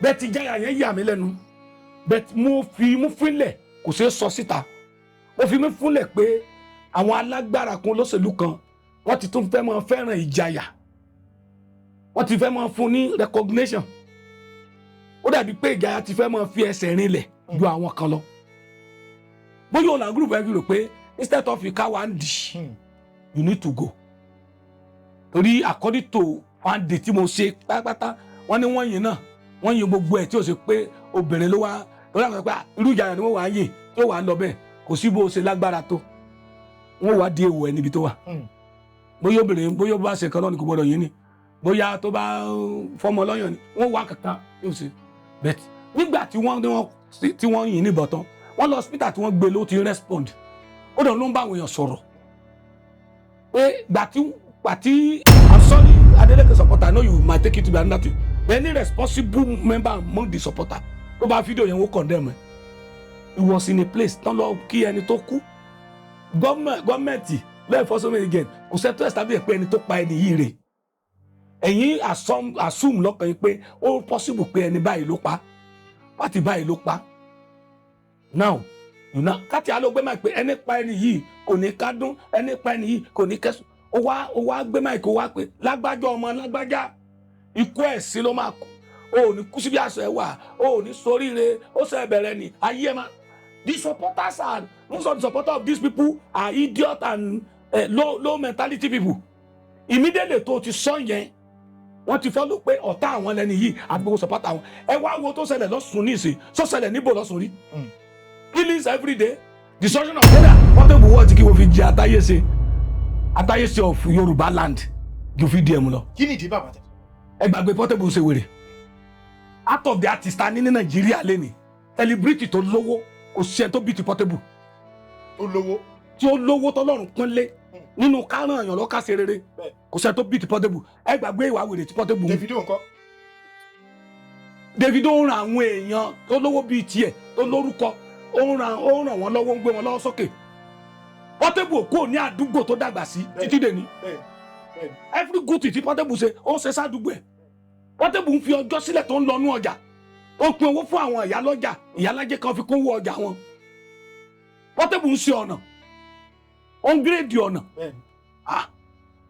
Bẹ́ẹ̀ ti Ìjayà yẹn yà mí lẹ́nu. Bẹ́ẹ̀ mo fi mú fílẹ̀, kò ṣeé sọ síta. Mo fi mú fúnlẹ̀ pé àwọn alágbára kan, olóṣèlú kan, wọ́n ti tún fẹ́ máa fẹ́ràn Ìjayà, wọ́n ti fẹ́ máa fún ní recognition. Ó dàbí pé Ìjayà ti fẹ́ máa fi ẹsẹ̀ rinlẹ̀ ju àwọn kan lọ. Bóyá ọ̀nà group ẹ̀ fi rò pé instead of ká wá ń dì, you need to go, torí according to founder tí mo ṣe pátápátá, wọ́n ní wọ́n yìn náà, wọ́n yin gbogbo ẹ̀ tí ó ṣe pé obìnrin ló wá, torí àwọn pé irú Ìjayà ni wọ́n wá yìn tí ó wà lọ bẹ́ẹ̀. Kò sí bó ṣe lágbára tó, wọ́n wá di èèwọ̀ ẹ̀ níbi tó wà. Bóyá obìnrin, bóyá ó bá ṣe kan náà ni kò gbọdọ̀ yín ni, bóyá tó bá fọmọ lọ́yàn ni wọ́n wá kankan yóò ṣe. But nígbà tí wọ́n yìn níbọn tán, wọ́n lọ hospital tí wọ́n gbé ló ti respond. Ó dàn ló ń bá àwọn èèyàn sọ̀rọ̀ pé gbàtí. I'm sorry, Adeleke supporter, I know you might take it to be another thing, but any responsible member among the supporter tó bá fídíò yẹn, wọ́n condemn ẹ̀. He was in a place tán lọ kí ẹni tó kú. Gọ́ọ̀mẹ̀ntì law enforcement again, kò sẹ́ tó establish pé ẹni tó pa ẹni yìí rè. Ẹ̀yin assume lọ́kàn yín pé ó possible pé ẹni báyìí ló pa, party báyìí ló pa. Now you know káti alógbé máa pé ẹni pa ẹni yìí kò ní kádùn, ẹni pa ẹni yìí kò ní kẹsùn. Ó wá gbé máa kó wá pé lágbájá, ọmọ lágbájá, ikú ẹ̀sìn ló máa kú, o ò ní kú síbi àṣọ ẹ wà, o ò ní soríire, ó sọ ẹbẹ̀rẹ̀ ni ayé ẹ máa. The supporters are most of the supporters of these people are idiot and low mentality people. Immediately tó ti sọ yẹn, wọ́n ti follow pé ọ̀tá àwọn lẹni yìí àti gbogbo supporter àwọn. Ẹ wá wo tó ṣẹlẹ̀ lọ́sùn nísìn, sọ ṣẹlẹ̀ níbo lọ́sùn rí? Killings every day, destruction of kódà Portable wọ́n ti kí wọ́n fi jẹ àtàyèsè, àtàyèsè of Yorùbá land ju VDM lọ. Kí ni ìdí, bàbá tẹ? Ẹ gbàgbé Portable ṣe wèrè. Out of the artist ta ní ní Nàìjíríà lẹ́ni celebrity tó lówó, kò sí ẹni tó bí ti Portable. Tó lówó. Tí ó lówó, tọ́lọ́run pọ́nlé nínú kárán èèyàn lọ́ka ṣe rere, kò sí ẹni tó bí ti Portable. Ẹ gbàgbé ìwà wèrè ti Portable mú. Davido ńkọ́? Davido ń ran àwọn èèyàn tó lówó bíi tiẹ̀, tó lórúkọ, ó ń ràn wọ́n lọ́wọ́, ń gbé wọn lọ́wọ́ sókè. Portable kò ní àdúgbò tó dàgbà sí títí dèní. bẹ́ẹ̀ bẹ́ẹ̀ Every good thing tí Portable ṣe, ó ń ṣe sádùúgbò ẹ̀. Portable ń fi ọjọ́ sílẹ̀ tó ń lọ nú ọjà, ó ń pín owó fún àwọn ìyálọ́jà, ìyálájẹ́ kan fi kún owó ọjà wọn. Portable ń ṣe ọ̀nà, ó ń grade ọ̀nà. Ah,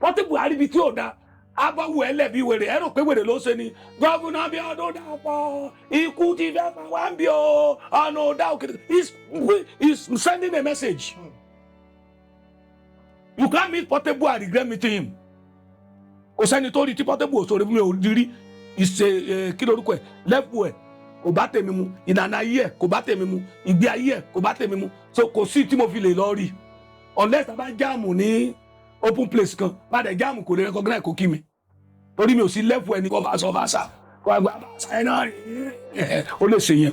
Portable àríbi tí ò da abáwo ẹlẹ́bi wèrè, ẹ rò pé wèrè ló ń ṣe ni. Governor Bíọ́dún Dàpọ̀, ikú ti fẹ́ pa wá ń bí o, ọ̀nà ọ̀dà òkè. He is sending a message. You can't meet Portable and regret meeting him. Kò sẹ́ni tó rí tí Portable òṣèré fún mi ò rí ìṣe. Kí lorúkọ ẹ̀? Lẹ́fù ẹ̀ kò bá tèmi mu, ìlànà ayé ẹ̀ kò bá tèmi mu, ìgbé ayé ẹ̀ kò bá tèmi mu, so kò sí tí mo fi lè lọ rí unless a bá jam ní open place kan. Bá dẹ̀ jam, kò lè recognize, kò kí mi, torí mi ò sí level ẹni kò bá sọ bá sà kò àgbà bá sà ẹ náà rí ó lè ṣe yẹn.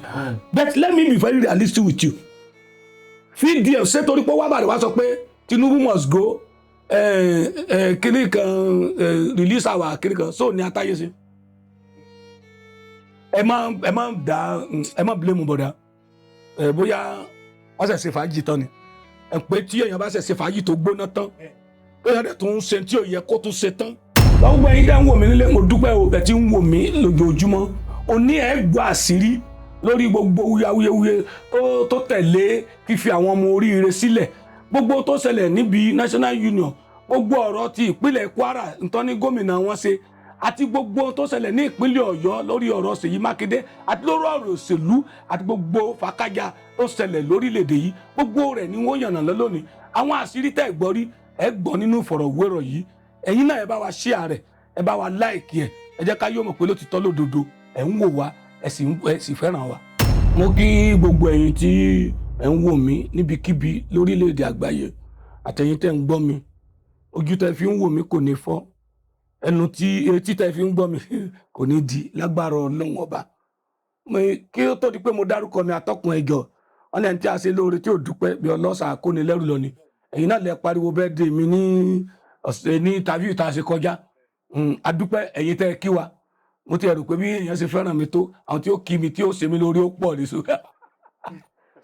But let me be very realistic with you. VDM ṣé torí pé wá bàrẹ̀ wá sọ pé Tinubu must go, kíní kan, release our kíní kan, so ní atáyé ṣe. Ẹ má dá, ẹ má blame bọ̀dá ẹ. Bóyá wọ́n ṣẹ̀ ṣe fàájì tán ni ẹ pé tí èèyàn bá ṣẹ̀ ṣe fàájì tó gbóná tán, bóyá dẹ̀ tó ń ṣe tí ò yẹ kó tún ṣe tán. Lọ́wọ́ ẹ̀yin dẹ́ ń wò mí nílé, mo dúpẹ́ o, bẹ̀ tí ń wò mí lójoojúmọ́. Òní ẹ̀ gbọ́ àṣírí lórí gbogbo awuyewuye tó tẹ̀lé fífi àwọn ọmọ oríire sílẹ̀, gbogbo tó ṣẹlẹ̀ níbi National Union, gbogbo ọ̀rọ̀ ti ìpínlẹ̀ Kwara ntọ́ ní gómìnà wọn ṣe, àti gbogbo tó ṣẹlẹ̀ ní ìpínlẹ̀ Ọ̀yọ́ lórí ọ̀rọ̀ Ṣèyí Mákindé, àti lórí ọ̀rọ̀ òṣèlú, àti gbogbo fàkájà tó ṣẹlẹ̀ lórílẹ̀‐èdè yìí, gbogbo rẹ̀ ni wọ́n yànnà lónìí. Àwọn àṣírí tẹ́ ẹ̀ gbọ́ rí, ẹ gbọ́ nínú ìfọ̀rọ̀wérọ̀ yìí. Ẹ̀yin náà, ẹ bá wa share rẹ̀, ẹ bá wa like ẹ̀, ẹ jẹ́ ká yóò mọ̀ pé lótìtọ́ lódodo ẹ̀ ń wò wá, ẹ sì fẹ́ràn wa. Mo kí gbogbo ẹ̀yin tí ẹ̀ ń wò mí níbikíbi lórílẹ̀‐èdè àgbáyé, àtẹ̀yin tẹ́ ń gbọ́ mi. Ojú tẹ́ fi ń wò mí kò ní fọ́, ẹnu tí etí tẹ́ fi ń gbọ́ mi kò ní di, lágbára Ọlọ́run Ọba. Kí ó tó di pé mo dárúkọ mi, atọ́kùn, ẹjọ́ wọn ní ẹni tí a ṣe lóore tí ò dúpẹ́ bí ọlọ́sà kónilẹ́rù lọ ni. Ẹ̀yin náà lẹ pariwo birthday mi ní ọ̀sẹ̀ ní interview tá a ṣe kọjá. Adúpẹ́ ẹ̀yin tẹ́ ẹ kí wa. Mo ti rò pé bí èèyàn ṣe fẹ́ràn mi tó, àwọn tí ó kí mi, tí ó ṣe mí lórí, ó pọ̀ ní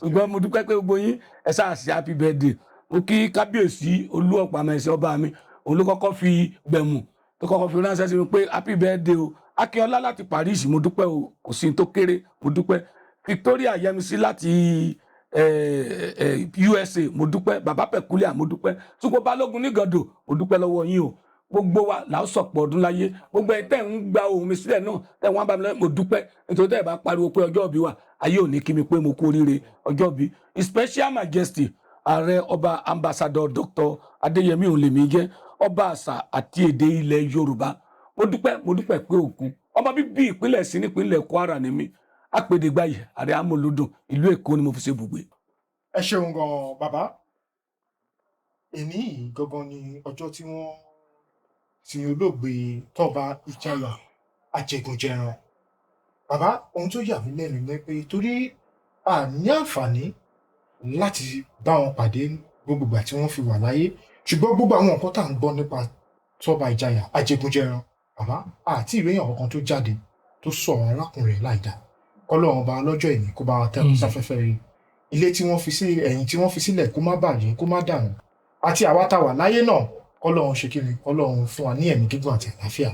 ṣùgbọ́n mo dúpẹ́ pé gbogbo yín ẹ ṣáà ṣe happy birthday. Mo kí Kábíyèsí Olú Ọ̀pàmẹ̀sẹ̀ ọba mi. Òun ló kọ́kọ́ fi gbẹ̀mù tó kọ́kọ́ fi ránṣẹ́ sí mi pé happy birthday o. Akínọlá láti Paris, mo dúpẹ́ o, kò sí ní tó kéré, mo dúpẹ́. Victoria Yẹmisí láti USA, mo dúpẹ́. Bàbá Pẹ̀kúlẹ̀, mo dúpẹ́. Túpọ̀ Balógun nígàdò, mo dúpẹ́ lọ́wọ́ yín o. Gbogbo wa là ó sọ̀pọ̀ ọdún láyé. Gbogbo ẹ̀ tẹ́ ń gba ohùn mi sílẹ̀ náà, tẹ́ wọ́n bá mi lọ́wọ́, mo dúpẹ́, nítorí tẹ́ ẹ̀ bá pariwo pé ọjọ́ ìbí wa, ayé ò ní kí mi pé mo kú oríire ọjọ́ ìbí. His Special Majesty Ààrẹ Ọba Ambassador Dr. Adéyẹmí òǹlẹ̀mí jẹ́ ọba àṣà àti èdè ilẹ̀ Yorùbá, mo dúpẹ́, mo dúpẹ́ pé òkun. Ọmọ bíbí ìpínlẹ̀ sí nípínlẹ̀ Kwara ni mí, apèdègbàyè ààrẹ amúlùdùn, ìlú Èkó ni mo fi ṣe ibùgbé. Ẹ ṣeun gan, bàbá. Èní yìí gangan ni ọjọ́ tí wọ́n sin olóògbé Tọ́ba Ìjayà Ajẹgúnjẹran. Bàbá, ohun tó yà mí lẹ́nu ni pé torí a ní àǹfààní láti bá wọn pàdé gbogbo ìgbà tí wọ́n fi wà láyé, ṣùgbọ́n gbogbo àwọn nǹkan tá à ń gbọ́ nípa Tọ́ba Ìjayà Ajẹgúnjẹran, bàbá, àti ìròyìn kankan tó jáde tó sọ̀rọ̀ arákùnrin láìda. Kọ́lọ́run ọba lọ́jọ́ ìní kó bá wa tẹ́ sáfẹ́fẹ́ rí. Ilé tí wọ́n fi sí ẹ̀yìn tí wọ́n fi sílẹ̀, kó má bàjẹ́, kó má dànù, àti àwa tá a wà láyé náà, kọ́lọ́run ṣe kíni, kọ́lọ́run fún wa ní ẹ̀mí gígùn àti àlàáfíà.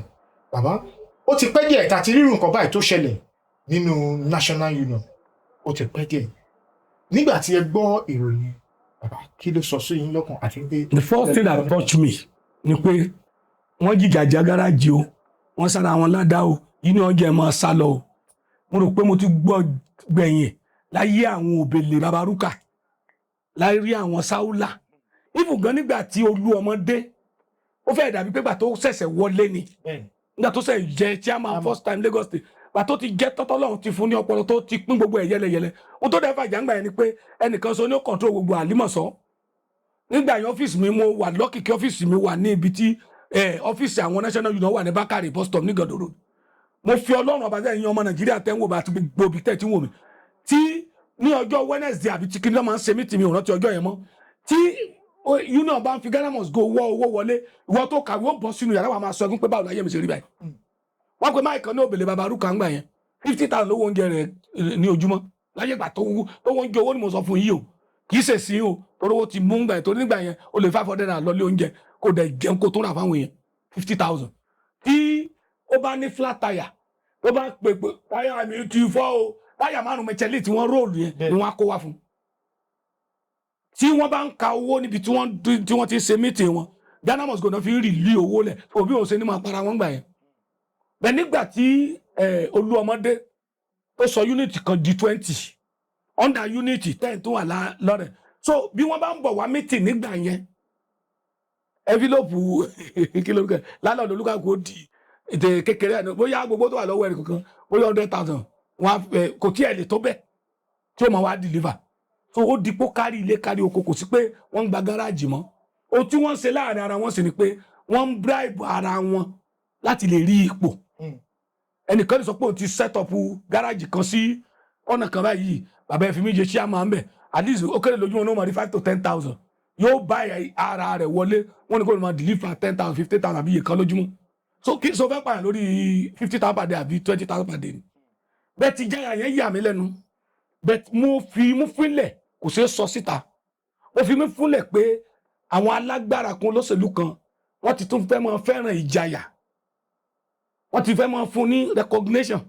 Bàbá, ó ti pẹ́ díẹ̀ tá a ti rírun nǹkan báyìí tó ṣẹlẹ̀ nínú National Union. Ó ti pẹ́ díẹ̀. Nígbà tí ẹ gbọ́ ìròyìn, bàbá, kí ló sọ sí yín lọ́kàn àti pé? The first thing that touched me ni pé wọ́n jìjàjà gáràjì o, wọ́n sára wọn ládàá o, yìí ni wọ́n jẹ́ máa sá lọ o. Mo rò pé mo ti gbọ́ gbẹ̀yìn láyé àwọn òbèlè babarúkà, láyé àwọn sáúlà ibùgán, nígbà tí olú ọmọ dé, ó fẹ́ dàbí pé gbà tó ṣẹ̀ṣẹ̀ wọlé ni, nígbà tó ṣẹ̀ jẹ́ chairman first time Lagos State, gbà tó ti jẹ́ tọ́tọ́ lọ́hùn ti fún ní ọpọlọ tó ti pín gbogbo ẹ̀ yẹlẹyẹlẹ. Ohun tó dẹ́ fàjà ńgbà yẹn ni pé ẹnìkan sọ ní ó control gbogbo àlímọ̀sọ́ nígbà yẹn. Ọ́fíìsì mi, mo wà lọ́kìkí, ọ́fíìsì mi wà ní ibi tí ọ́fíìsì àwọn National Union wà ní Bákàrè bus stop ní Gàdó Road. Mo fi Ọlọ́run ọba sẹ́yìn, ọmọ Nàìjíríà tẹ́ ń wò bá àti gbogbo ibi tẹ́ ti ń wò mí, tí ní ọjọ́ Wednesday àbí tí kìnìún máa ń ṣe mí tì mí, ò rántí ọjọ́ yẹn mọ́, tí union bá ń fi Ghana must go wọ́ owó wọlé, ìwọ tó kàwé ó bọ́ sínú yàrá wa, máa sọ ẹkún pé báwo láyé mi ṣe rí báyìí. Wọ́n pe máìkan ní òbèlè babarúkà ńgbà yẹn, 50,000 lówó oúnjẹ rẹ̀ ní ojúmọ́ láyé ìgbà tó wú tó wọ́n ń jẹ owó ni mo sọ fún yìí o, kì í ṣe sí o, torí owó ti mú ńgbà yẹn, torí nígbà yẹn o lè 500 naira lọ lé oúnjẹ, kó dẹ̀ jẹun, kó tó rà fáwọn èèyàn. 50,000. Tí ó bá ní flat tire, tó bá pè pé táyà mi ti fọ́ o, táyà márùn Michelin tí wọ́n roll yẹn ni wọ́n á kó wá fún. Tí wọ́n bá ń ka owó níbi tí wọ́n ti ń ṣe meeting wọn, Ghana must go náà fi ń rìlí owó lẹ̀ òbí òun ṣe ní máa para wọn gbà yẹn bẹ́ẹ̀. Nígbà tí olúọmọdé tó sọ unit kan di 20, under unit 10 tó wà lọ́rẹ̀, so bí wọ́n bá ń bọ̀ wá meeting nígbà yẹn, envelope kí ló ń kẹ lálẹ́ olúkàkú ó di ètè kékeré ẹ̀, bóyá gbogbo tó wà lọ́wọ́ ẹ̀ kankan, bóyá 100,000 wọn á kò tí ẹ̀ lè tó bẹ́ẹ̀ tí ó máa wá deliver. So ó di pé kárí ilé kárí oko, kò sí pé wọ́n ń gba gáràjì mọ́. Ohun tí wọ́n ń ṣe láàrin ara wọn sì ni pé wọ́n ń bribe ara wọn láti lè rí ipò. Ẹnìkan lè sọ pé òun ti set up gáràjì kan sí ọ̀nà kan báyìí, bàbá ẹ̀ fi mí jẹ chairman bẹ̀, at least ó kéré lójú wọn ní wọ́n máa rí 5 to 10,000, yóò bá ara rẹ̀ wọlé. Wọ́n ní kó lè máa deliver 10,000, 50,000 àbí iye kan lójúmọ́. So kí so fẹ́ pààyàn lórí 50,000 per day àbí 20,000 per day ni. Bẹ́ẹ̀ ti jáyà yẹn yà mí lẹ́nu bẹ́ẹ̀. Mo fi mú fúnlẹ̀, kò ṣeé sọ síta, mo fi mí fúnlẹ̀ pé àwọn alágbára kan olóṣèlú kan, wọ́n ti tún fẹ́ máa fẹ́ràn ìjayà, wọ́n ti fẹ́ máa fún ní recognition.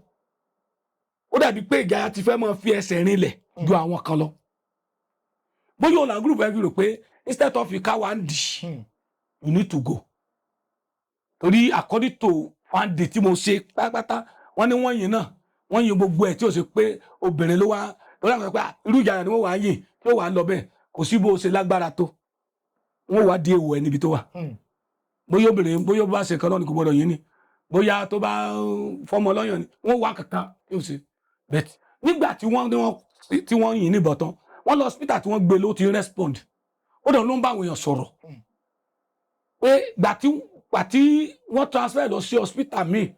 Ó dàbí pé ìjayà ti fẹ́ máa fi ẹsẹ̀ rinlẹ̀ ju àwọn kan lọ. Bóyá òun là group ẹ fi rò pé instead of ká wá ń dì, you need to go, torí according to fande tí mo ṣe pátápátá, wọ́n ní wọ́n yìn náà, wọ́n yin gbogbo ẹ̀ tí ó ṣe pé obìnrin ló wá lórí àwọn pé irú ìjayà ni wọ́n wá yìn tí ó wà lọ bẹ́ẹ̀. Kò sí bó ṣe lágbára tó, wọ́n wá di èèwọ̀ ẹ̀ níbi tó wà. Bóyá obìnrin, bóyá ó bá ṣe kan náà ni kò gbọdọ̀ yín ni, bóyá tó bá fọmọ lọ́yàn ni wọ́n wá kankan yóò ṣe. But nígbà tí wọ́n yìn níbọn tán, wọ́n lọ hospital tí wọ́n gbé ló ti respond, ó dàn ló ń bá àwọn èèyàn sọ̀rọ̀ pé gbà tí wọ́n transfer lọ sí hospital míì,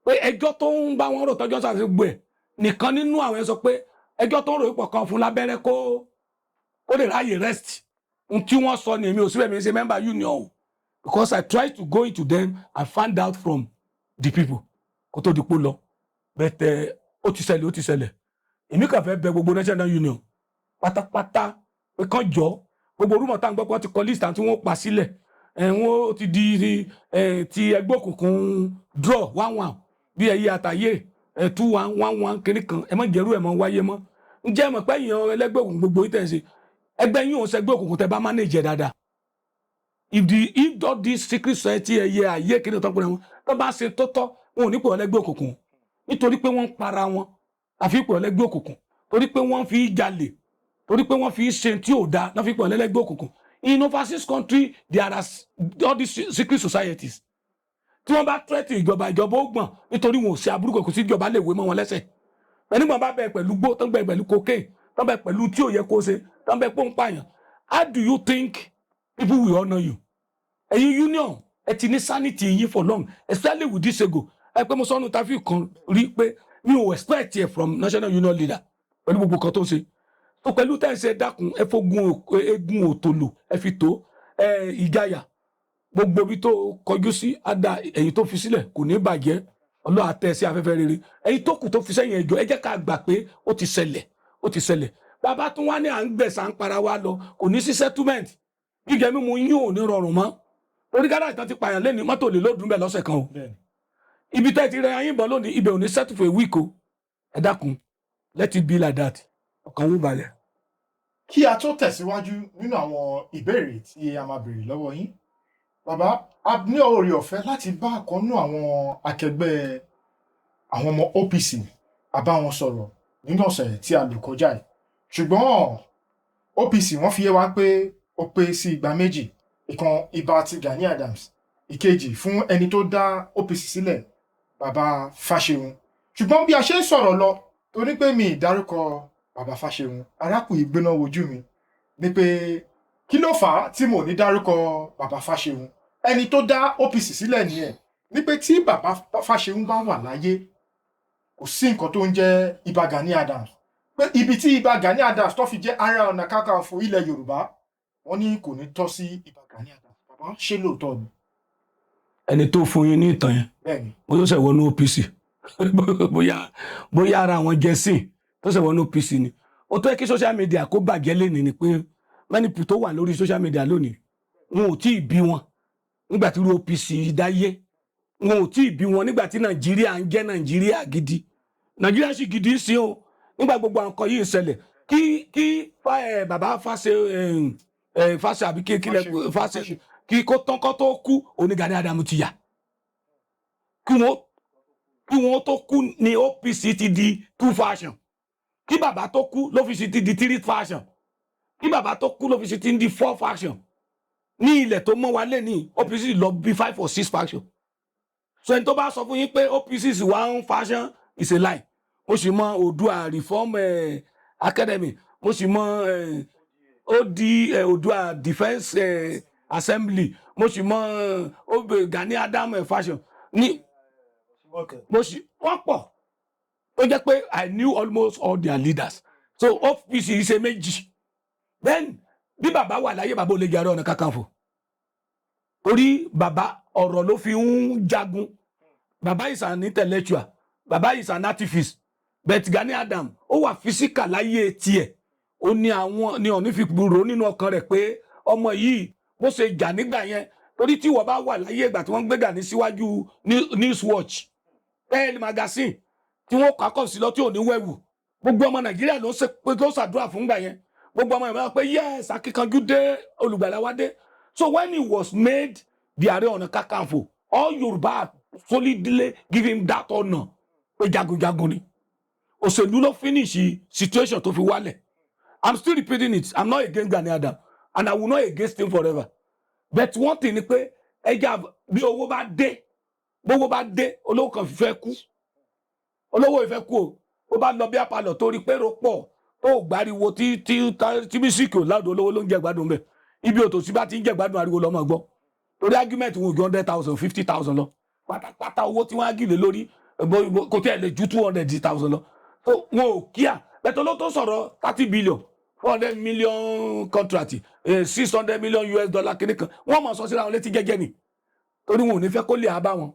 pé ẹjọ́ tó ń bá wọn rò tọ́jọ́ sàṣẹ gbé ẹ̀ nìkan nínú àwọn ẹ̀ sọ pé ẹjọ́ tó ń rò pọ̀ kan fún lábẹ́rẹ́ kó lè ráyè rest. Ohun tí wọ́n sọ ni, èmi ò síbẹ̀, mi ṣe member union o, because I try to go into them and find out from the people kó tó di pò lọ. But ó ti ṣẹlẹ̀, ó ti ṣẹlẹ̀. Èmi kàn fẹ́ bẹ̀ gbogbo National Union pátápátá pé kàn jọ, gbogbo rumour tá à ń gbọ́ pé wọ́n ti kọ list àti wọ́n pa sílẹ̀ ẹ̀, wọ́n ti di ti ẹgbẹ́ òkùnkùn draw one one. Bí ẹyẹ àtàyè ẹ 2111 kìíní kan, ẹ má jẹ́rú ẹ̀ mọ́ wáyé mọ́. Ǹjẹ́ ẹ mọ̀ pé èèyàn ẹlẹ́gbẹ́ òkùnkùn gbogbo yìí tẹ̀ ń ṣe ẹgbẹ́ yín òun ṣẹgbẹ́ òkùnkùn tẹ bá manage ẹ̀ dáadáa? If all this secret society, ẹyẹ ayé kìíní tó ń pè wọn, tó bá ṣe tó tọ́, wọn ò ní pè wọ́n lẹ́gbẹ́ òkùnkùn. Nítorí pé wọ́n ń para wọn àfi pè wọ́n lẹ́gbẹ́ òkùnkùn, torí pé wọ́n fi jalè, torí pé wọ́n fi ṣe tí ò dáa náà fi pè wọ́n lẹ́gbẹ́ òkùnkùn. In overseas country, there are all these secret societies tí wọ́n bá threaten ìjọba, ìjọba ó gbọ̀n, nítorí wọn ò ṣe aburú, kò sí ìjọba lè wé mọ́ wọn lẹ́sẹ̀. Ẹni gbọ́n bá bẹ pẹ̀lú gbó tó ń bẹ, pẹ̀lú cocaine tó ń bẹ, pẹ̀lú tí ò yẹ kó ṣe tó ń bẹ pọ́npáyàn, how do you think people will honour you? Ẹ̀yin union, ẹ ti ní sanity yín for long, especially with this ego. Ẹ pé mo sọnù tàfi kan rí pé mi ò expect ẹ from national union leader pẹ̀lú gbogbo kan tó ń ṣe tó pẹ̀lú tẹ́ ẹ ṣe. Dákun, ẹ fogun egun òtòlò, ẹ fi tó ẹ ìjayà. Gbogbo ibi tó kọjú sí ada, ẹ̀yìn tó fi sílẹ̀ kò ní bàjẹ́. Ọlọ́run àtẹ sí afẹ́fẹ́ rere. Ẹ̀yìn tó kù tó fi sẹ́yìn, ẹjọ́ ẹ jẹ́ ká gbà pé ó ti ṣẹlẹ̀, ó ti ṣẹlẹ̀. Bàbá tún wá ní à ń gbẹ̀sà ń para wa lọ, kò ní sí settlement. Jíjẹ mímu yín ò ní rọrùn mọ́, torí gáràjì tán ti pààyàn lẹ́ni, mọ́tò lè lóòdùn bẹ́ẹ̀ lọ́sẹ̀ kan o. Ibi tẹ́ ti rẹ ayín bọ̀ lónìí, ibẹ̀ ò ní settle for a week o. Ẹ dákun, let it be like that. Ọkàn wó balẹ̀. Kí a tó tẹ̀síwájú nínú àwọn ìbéèrè tí a máa béèrè lọ́wọ́ yín, bàbá, a ní oore ọ̀fẹ́ láti bá ọ̀kan nínú àwọn akẹgbẹ́ àwọn ọmọ OPC, a bá wọn sọ̀rọ̀ nínú ọ̀sẹ̀ tí a lò kọjá yìí. Ṣùgbọ́n OPC, wọ́n fi yé wa pé ó pé sí igba méjì: ìkan Ìbà ti Gani Adams, ìkejì fún ẹni tó dá OPC sílẹ̀, bàbá Fáṣẹ̀hùn. Ṣùgbọ́n bí a ṣe ń sọ̀rọ̀ lọ, torí pé mi ì dárúkọ bàbá Fáṣẹ̀hùn, arákùnrin gbéná wojú mi ní pé kí ló fà á tí mo ní dárúkọ bàbá Fáṣẹ̀hùn, ẹni tó dá OPC sílẹ̀ nìyẹn, ní pé tí bàbá Fáṣẹ̀hùn bá wà láyé, kò sí nǹkan tó ń jẹ́ Ìbà Gani Adams, pé ibi tí Ìbà Gani Adams tó fi jẹ́ Ààrẹ Ọ̀nà Kakanfò ilẹ̀ Yorùbá, wọ́n ní kò ní tọ́ sí Ìbà Gani Adams. Bàbá, ṣé lóòótọ́ ni? Ẹni tó fún yín ní ìtàn yẹn, Bẹ́ẹ̀ni. bóyá ó ṣẹ̀ wọnú OPC, bóyá ara àwọn jẹ́sìn tó ṣẹ̀ wọnú OPC ni. Ó tó yẹ kí social media kó bàjẹ́ lénìí ni pé many people tó wà lórí social media lónìí, wọn ò tí ì bí wọn nígbà tí irú OPC dáyé, wọn ò tí ì bí wọn nígbà tí Nàìjíríà ń jẹ́ Nàìjíríà gidi. Nàìjíríà sì gidi sí o nígbà gbogbo àwọn nǹkan yìí ń ṣẹlẹ̀. Kí bàbá Fáṣe ẹ Fáṣe àbí kí kílẹ̀ Fáṣe kí kó tán kó tó kú, oní Gani Adams ti yà. Kí wọ́n tó kú ní OPC ti di two faction. Kí bàbá tó kú l'OPC ti di three faction. Kí bàbá tó kú l'OPC ti di four faction. Ní ilẹ̀ tó mọ́ wa lé ní OPC lọ bí five or six faction. So ẹni tó bá sọ fún yín pé OPC is one faction is a lie. Mo sì mọ Oòduà Reform Academy, mo sì mọ OD Oòduà Defence Assembly, mo sì mọ Gani Adam faction ní mo sì wọ́n pọ̀ tó jẹ́ pé I knew almost all their leaders. So OPC ṣe méjì. Then bí bàbá wà láyé, bàbá ò lè jẹ́ Ààrẹ Ọ̀nà Kakanfò, torí bàbá, ọ̀rọ̀ ló fi ń jagun. Bàbá is an intellectual, bàbá is an activist, but Gani Adam, ó wà physical láyé tiẹ̀. Ó ní àwọn ní Ọ̀ní fi rò nínú ọkàn rẹ̀ pé ọmọ yìí, bó ṣe jà nígbà yẹn, torí tí wọ́n bá wà láyé ìgbà tí wọ́n gbé Gani síwájú Newswatch, Pell magazine, tí wọ́n kọ́ akọ́ sí lọ tí ò ní wẹ̀wù, gbogbo ọmọ Nàìjíríà ló ṣe pé ló ṣàdúrà fún gbà yẹn. Gbogbo ọmọ ìmọ̀ pé yes, akíkanjú dé, olùgbàlà wa dé. So when he was made the Ààrẹ Ọ̀nà Kakanfò, all Yorùbá solidly give him that honour pé jagunjagun ni. Òṣèlú ló finish situation tó fi wálẹ̀. I'm still repeating it, I'm not against Gani Adams and I will not against him forever, but one thing ni pé ẹja bí owó bá dé, bówó bá dé, olówó kan fẹ́ kú, olówó ìfẹ́ kú o. Ó bá lọ bí apalọ̀ torí pé ro pọ̀ tó gbáriwo tí music ò láàdùn, olówó ló ń jẹ gbádùn bẹ́ẹ̀. Ibi òtòsí bá ti ń jẹ gbádùn, ariwo lọ́mọ gbọ́, torí argument wọn ò ju 100,000, 50,000 lọ pátápátá. Owó tí wọ́n á gìlè lórí kò tí ẹ̀ lè ju 200,000 lọ, so wọn ò kíá bẹ́ẹ̀. Ló tó sọ̀rọ̀ 30 billion, 400 million contract, $600 million kìíní kan, wọ́n mọ̀ sọ síra wọn létí jẹ́jẹ́ ni, torí wọn ò ní fẹ́ kó lè á bá wọn.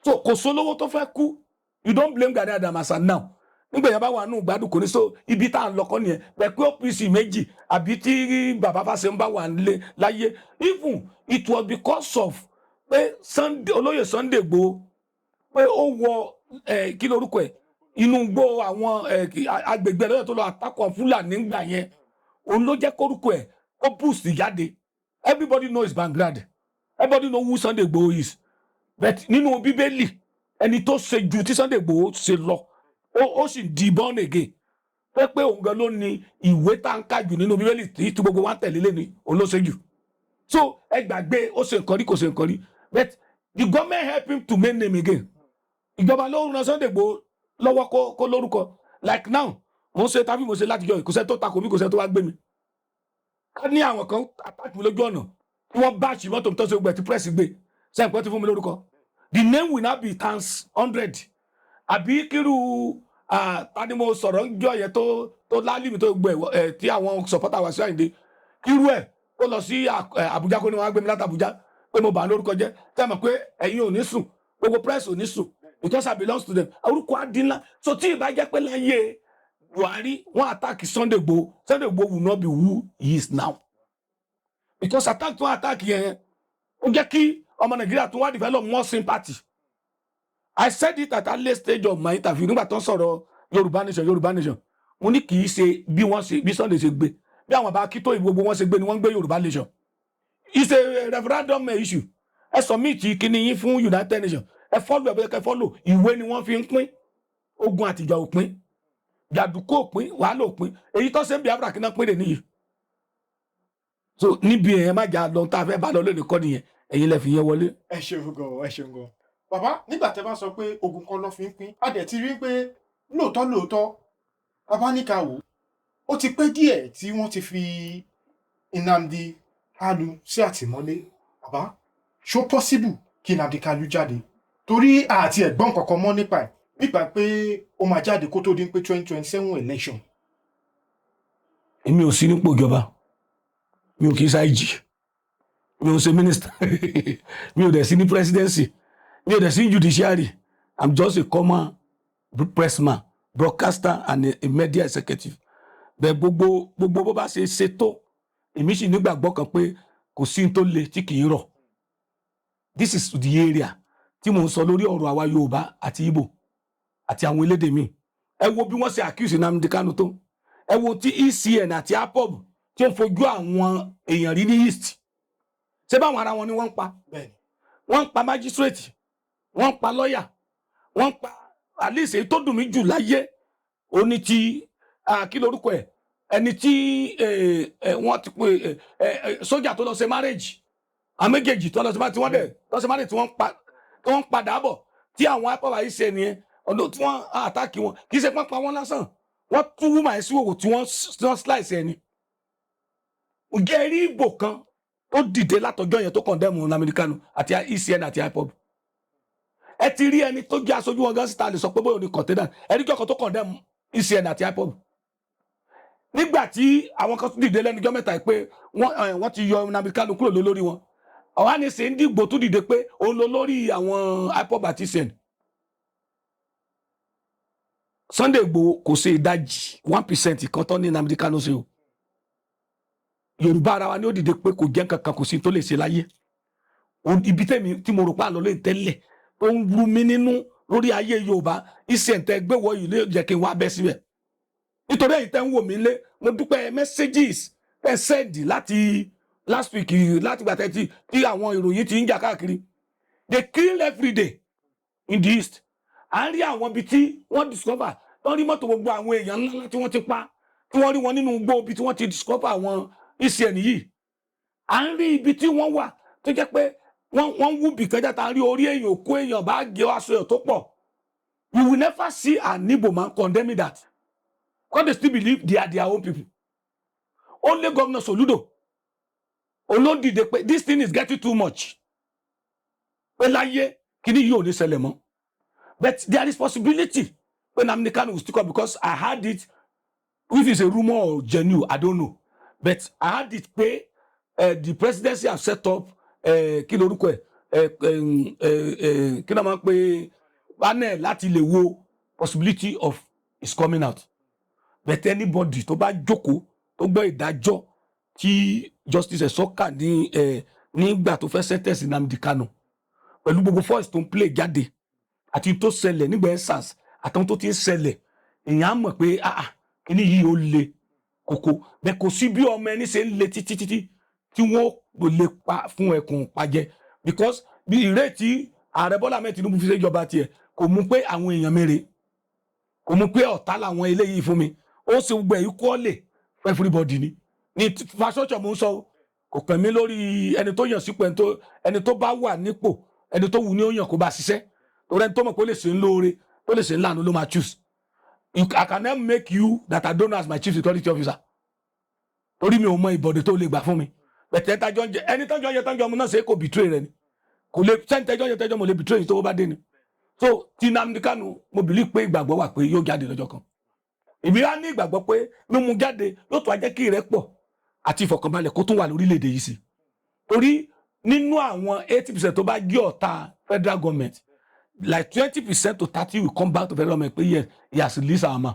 So kò sólówó tó fẹ́ kú. You don't blame Gani Adams as at now. Nígbà yẹn bá wà nù gbádùn, kò ní. So ibi tá à ń lọkọ nìyẹn bẹ́ẹ̀ pé OPC méjì àbí tí bàbá Fáṣẹ̀ ń bá wà nílé láyé. Even it was because of pé Sunday, olóyè Sunday Igboho, pé ó wọ Kí lorúkọ ẹ̀, inú gbó àwọn agbègbè lọ́yọ̀ tó lọ attack Fúlàní gbà yẹn, òun ló jẹ́ kórúkọ ẹ̀ kó boost jáde. Everybody know his background, everybody know who Sunday Igboho is. But nínú Bíbélì, ẹni tó ṣe ju tí Sunday Igboho ṣe lọ, ó sì di born again pé òun gan ló ní ìwé tá ń kà jù nínú Bíbélì tí gbogbo wa ń tẹ̀lé lé ní, òun ló ṣe jù. So ẹ gbàgbé ó ṣe nǹkan rí, kò ṣe nǹkan rí, but the government help him to make name again. Ìjọba ló ran Sunday Igboho lọ́wọ́ kó lórúkọ. Like now, mo ń ṣe tàbí mo ṣe látijọ́, kò sẹ́ tó takò mí, kò sẹ́ tó wá gbé mi. Ká ní àwọn kan attack mi lójú ọ̀nà tí wọ́n bá àṣì mọ́tò tó ṣe gbẹ tí press gbé sẹ́yìn pé ti fún mi lórúkọ, the name will now be times 100. Àbí kírú tani mo sọ̀rọ̀ ń jọ yẹn tó lálì mi tó gbẹ ẹ̀ tí àwọn supporter wá sí Àyìndé, kírú ẹ̀ kó lọ sí Àbújá, kó ní wọn á gbé mi láti Àbújá pé mo bà á lórúkọ jẹ́, tẹ́ mọ̀ pé ẹ̀yin ò ní sùn, gbogbo press ò ní sùn, because I belong to them, orúkọ adínlá. So tí ìbá jẹ́ pé láyé Buhari wọ́n attack Sunday Igboho, Sunday Igboho will not be who he is now, because attack tó attack yẹn, ó jẹ́ kí ọmọ Nàìjíríà tó wá develop more sympathy. I said it at early stage of my interview nígbà tó ń sọ̀rọ̀ Yorùbá nation, Yorùbá nation. Mo ní kì í ṣe bí wọ́n ṣe, bí Sunday ṣe gbé, bí àwọn bá kí tó gbogbo wọn ṣe gbé ni wọ́n ń gbé Yorùbá nation. It's a referendum issue. Ẹ submit kíní yín fún United Nations, ẹ follow ẹ bóyá kẹ follow ìwé ni wọ́n fi ń pín ogun àtìjà, òpin jàdùkú, òpin wàhálà, òpin èyí tó ṣe ń Biafra kí náà pín lè níyì. So níbi èèyàn má jà lọ tá a fẹ́ bá lọ lónìí kọ́ nìyẹn, ẹ̀yin lẹ fi yẹn wọlé. Ẹ ṣeun gan, ẹ ṣeun gan, bàbá. Nígbà tẹ́ bá sọ pé ogun kan ló fi ń pín, a dẹ̀ ti rí pé lóòótọ́ lóòótọ́, bàbá ní ká wò ó, ti pẹ́ díẹ̀ tí wọ́n ti fi Nnamdi Kanu sí àtìmọ́lé. Bàbá, ṣó possible kí Nnamdi Kanu jáde? Torí àti ẹ̀gbọ́n kankan mọ́ nípa ẹ̀ nípa pé ó máa jáde kó tó di pé 2027 election. Èmi ò sí nípò ìjọba, mi ò kì í ṣe IG, mi ò ṣe minister, mi ò dẹ̀ sí ní presidency, mi ò dẹ̀ sí ní judiciary. I'm just a common pressman, broadcaster and a media executive. Bẹ́ẹ̀ gbogbo bó bá ṣe ṣe tó, èmi sì nígbàgbọ́ kan pé kò sí ní tó le tí kì í rọ̀. This is the area tí mò ń sọ lórí ọ̀rọ̀ àwa Yorùbá àti Igbo àti àwọn elédè míì. Ẹ wo bí wọ́n ṣe accuse Nnamdi Kanu tó, ẹ wo tí ESN àti IPOB tí ó ń fojú àwọn èèyàn rí ní East. Ṣé báwọn ara wọn ni wọ́n ń pa? Bẹ́ẹ̀ni. Wọ́n ń pa magistrate, wọ́n ń pa lọ́yà, wọ́n ń pa. At least èyí tó dùn mí jù láyé ó ní ti kí lorúkọ ẹ̀, ẹni tí wọ́n ti pè sójà tó lọ ṣe marriage, àwọn méjèèjì tó lọ ṣe marriage, tí wọ́n dẹ̀ lọ ṣe marriage, tí wọ́n pa, tí wọ́n ń padà bọ̀, tí àwọn IPOB yìí ṣe nìyẹn, ọ̀dọ̀ tí wọ́n attack wọn. Kì í ṣe pọ́n pa wọ́n lásán, wọ́n tú woman yẹn sí òwò tí wọ́n slice ẹni. Ǹjẹ́ rí ìbò kan tó dìde látọjọ́ yẹn tó condemn Nnamdi Kanu àti ESN àti IPOB? Ẹ ti rí ẹni tó jẹ́ aṣojú wọn gan síta lè sọ pé bóyá òní container ẹni jọ́kan tó condemn ESN àti IPOB? Nígbà tí àwọn kan tún dìde lẹ́nu ọjọ́ mẹ́ta yìí pé wọ́n ti yọ Nnamdi Kanu kúrò lórí wọn, ọ̀hán ni ṣe ń dìgbò tó dìde pé òun ló lórí àwọn IPOB àti ESN. Sunday Igboho kò ṣe ìdajì 1% kan tó ní Nnamdi Kanu ṣe o. Yorùbá ara wa ni ó dìde pé kò jẹ́ nǹkan kan, kò sí tó lè ṣe láyé. Ibi tẹ́mi tí mo rò pé àlọ́ lè tẹ́lẹ̀ tó ń rú mi nínú lórí ayé Yorùbá, iṣẹ́ ǹtẹ́ gbéwọ̀ yìí lè jẹ́ kí n wá bẹ́ síbẹ̀, nítorí ẹ̀yin tẹ́ ń wò mí lé, mo dúpẹ́ messages tẹ́ send láti last week, láti gbà tẹ́ tí àwọn ìròyìn ti ń jà káàkiri. They kill every day in the East. À ń rí àwọn ibi tí wọ́n discover, wọ́n rí mọ́tò gbogbo àwọn èèyàn ńláńlá tí wọ́n ti pa, tí wọ́n rí wọn nínú igbó ibi tí wọ́n ti discover àwọn ESN yìí. À ń rí ibi tí wọ́n wà tó jẹ́ pé wọ́n ń wú bìkan jáde, à ń rí orí èèyàn, òkú èèyàn, bá gé aṣọ èèyàn tó pọ̀. You will never see an Igbo man condemning that, because they still believe they are their own people. Only Governor Soludo olódìde pé this thing is getting too much, pé láyé kíní yìí ò ní ṣẹlẹ̀ mọ́. But there is possibility pé Nnamdi Kanu will still come, because I heard it, if it's a rumour or genuine, I don't know, but I heard it pé the presidency have set up kí lorúkọ ẹ, kí náà máa ń pè, panel láti lè wo possibility of his coming out. But anybody tó bá jókòó tó gbọ́ ìdájọ́ tí Justice Esoka ní nígbà tó fẹ́ sentence Nnamdi Kanu, pẹ̀lú gbogbo voice tó ń play jáde, Àti tó ṣẹlẹ̀ nígbà EndSARS, àtàwọn tó ti ń ṣẹlẹ̀, èèyàn á mọ̀ pé, ah ah, kíní yìí ó le koko bẹ́ẹ̀. Kò sí bí ọmọ ẹni ṣe ń le títí títí tí wọ́n ò lè pa fún ẹkùn pajẹ, because bí ìrètí Ààrẹ Bọ́lá Ahmed Tinubu fi ṣèjọba tiẹ̀, kò mú pé àwọn èèyàn mèrè, kò mú pé ọ̀tá làwọn eléyìí fún mi. Ó ṣe gbogbo ẹ̀ equally for everybody. Ni infrastructure mo ń sọ o. Kò kàn mí lórí ẹni tó yàn sípò, ẹni tó bá wà nípò, ẹni tó wù ní ó yàn kó bá ṣiṣẹ́, torí ẹni tó mọ̀ pé ó lè ṣe ń lóore, tó lè ṣe ń láàánú ló máa choose. I cannot make you that I don't know as my chief security officer, torí mi ò mọ ìbọ̀dé tó lè gbà fún mi. Bẹ̀tẹ̀ tájọ́ ń jẹ, ẹni tọ́jọ́ ń jẹ, tọ́jọ́ mu náà, ṣe é kò betray rẹ ni? Kò lè sẹ́ni tẹ́jọ́ ń jẹ, tẹ́jọ́ mo lè betray yìí tó bá dé ni. So ti Nnamdi Kanu, mo believe pé ìgbàgbọ́ wà pé yóò jáde lọ́jọ́ kan. Èmi á ní ìgbàgbọ́ pé mímú jáde yóò tún á jẹ́ kí ìrẹ́pọ̀ àti ìfọ̀kànbalẹ̀ kó tún wà lórílẹ̀‐èdè yìí sí, torí nínú àwọn 80% tó bá jẹ́ ọ̀tá federal government, like 20% to 30 will come back to federal government pé yes, he has released our man.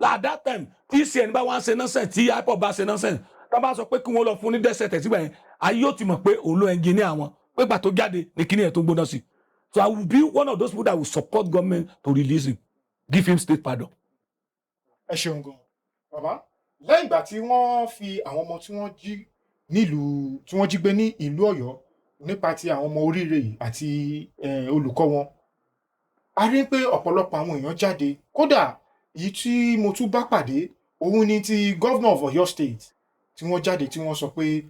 At that time, tí ESN bá wá ń ṣe nonsense, tí IPOB bá ṣe nonsense, tó bá sọ pé kí wọ́n lọ fún ní death sentence sígbà yẹn, ayé yóò ti mọ̀ pé òun ló engineer wọn, pé gbà tó jáde ní kíní ẹ̀ tó gbóná sí. So I will be one of those people that will support government to release him, give him state pardon. Ẹ ṣeun gan, bàbá. Lẹ́yìn ìgbà tí wọ́n fi àwọn ọmọ tí wọ́n jí nílùú, tí wọ́n jí gbé ní ìlú Ọ̀yọ́, nípa ti àwọn ọmọ oríire yìí àti olùkọ́ wọn, a rí pé ọ̀pọ̀lọpọ̀ àwọn èèyàn jáde. Kódà èyí tí mo tún bá pàdé òun ni ti governor of Ọ̀yọ́ State, tí wọ́n jáde, tí wọ́n sọ pé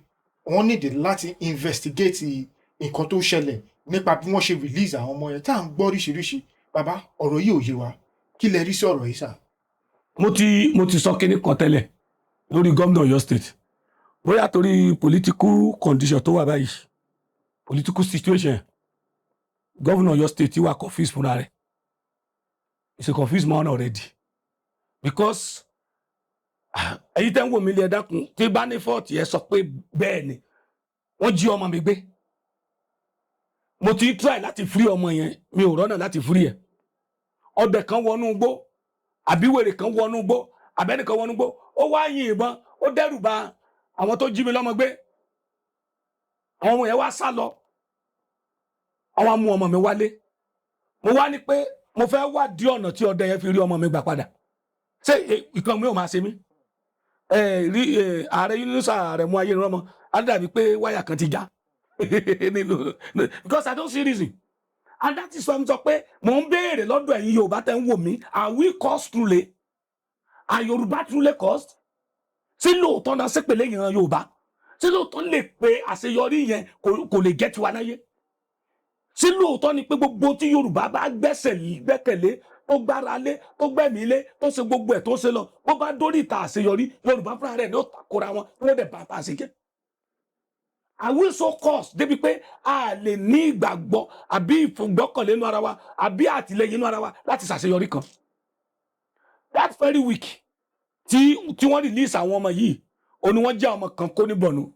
wọ́n nídìí láti investigate nǹkan tó ṣẹlẹ̀ nípa bí wọ́n ṣe release àwọn ọmọ yẹn, tá à ń gbọ́ oríṣiríṣi. Bàbá, ọ̀rọ̀ yìí ò yé wa. Kí lẹ rí sí ọ̀rọ̀ yìí sà? Mo ti sọ kinní kan tẹ́lẹ̀ lórí gómìnà Ọ̀yọ́ State. Bóyá torí political condition tó wà báyìí, political situation, gómìnà Ọ̀yọ́ State wà confused fúnra rẹ̀. He's a confused man already, because ẹ̀yin tẹ́ ń wò mí lé, ẹ dákun, tí bá ní fault, ẹ sọ pé bẹ́ẹ̀ ni wọ́n jí ọmọ mi gbé. Mo ti try láti free ọmọ yẹn, mi ò rọ́nà láti free ẹ̀. Ọdẹ kan wọnú igbó, àbí wèrè kan wọnú igbó, àbẹ́nìkan wọnú igbó, ó wá yin ìbọn, ó dẹ́rù ba àwọn tó jí mi lọ́mọ gbé. Àwọn ọmọ yẹn wá sá lọ, àwọn mú ọmọ mi wálé. Mo wá ní pé mo fẹ́ wádìí ọ̀nà tí ọdẹ yẹn fi rí ọmọ mi gbà padà. Ṣé ìkan mi ò máa ṣe mí? Ẹ rí ààrẹ Yunusa, ààrẹ mú ayé rọmọ, á dàbí pé wáyà kan ti já nínú, because I don't see reason. And that is why I'm sọ pé mò ń béèrè lọ́dọ̀ ẹ̀yin Yorùbá tẹ́ ń wò mí: are we cursed truly? Are Yorùbá truly cursed? Sí lóòótọ́ náà ṣépèlé ìran Yorùbá? Sí lóòótọ́ lè pe àṣeyọrí yẹn kò lè jẹ́ tiwa láyé? Sí lóòótọ́ ni pé gbogbo tí Yorùbá bá gbẹ́sẹ̀ gbẹ́kẹ̀lé, tó gbára lé, tó gbẹ̀mí lé, tó ṣe gbogbo ẹ̀ tó ṣe lọ, bó bá dórí ìta àṣeyọrí, Yorùbá fúnra rẹ̀ ní ó takora wọn, wọ́n dẹ̀ bá a ṣe jẹ́? Are we so cursed débi pé a lè ní ìgbàgbọ́ àbí ìfògbọ́kànlé inú ara wa àbí àtìlẹ́yìn inú ara wa láti ṣàṣeyọrí kan? That very week tí wọ́n release àwọn ọmọ yìí, ó ní wọ́n jẹ́ ọmọ kan kó ní Borno,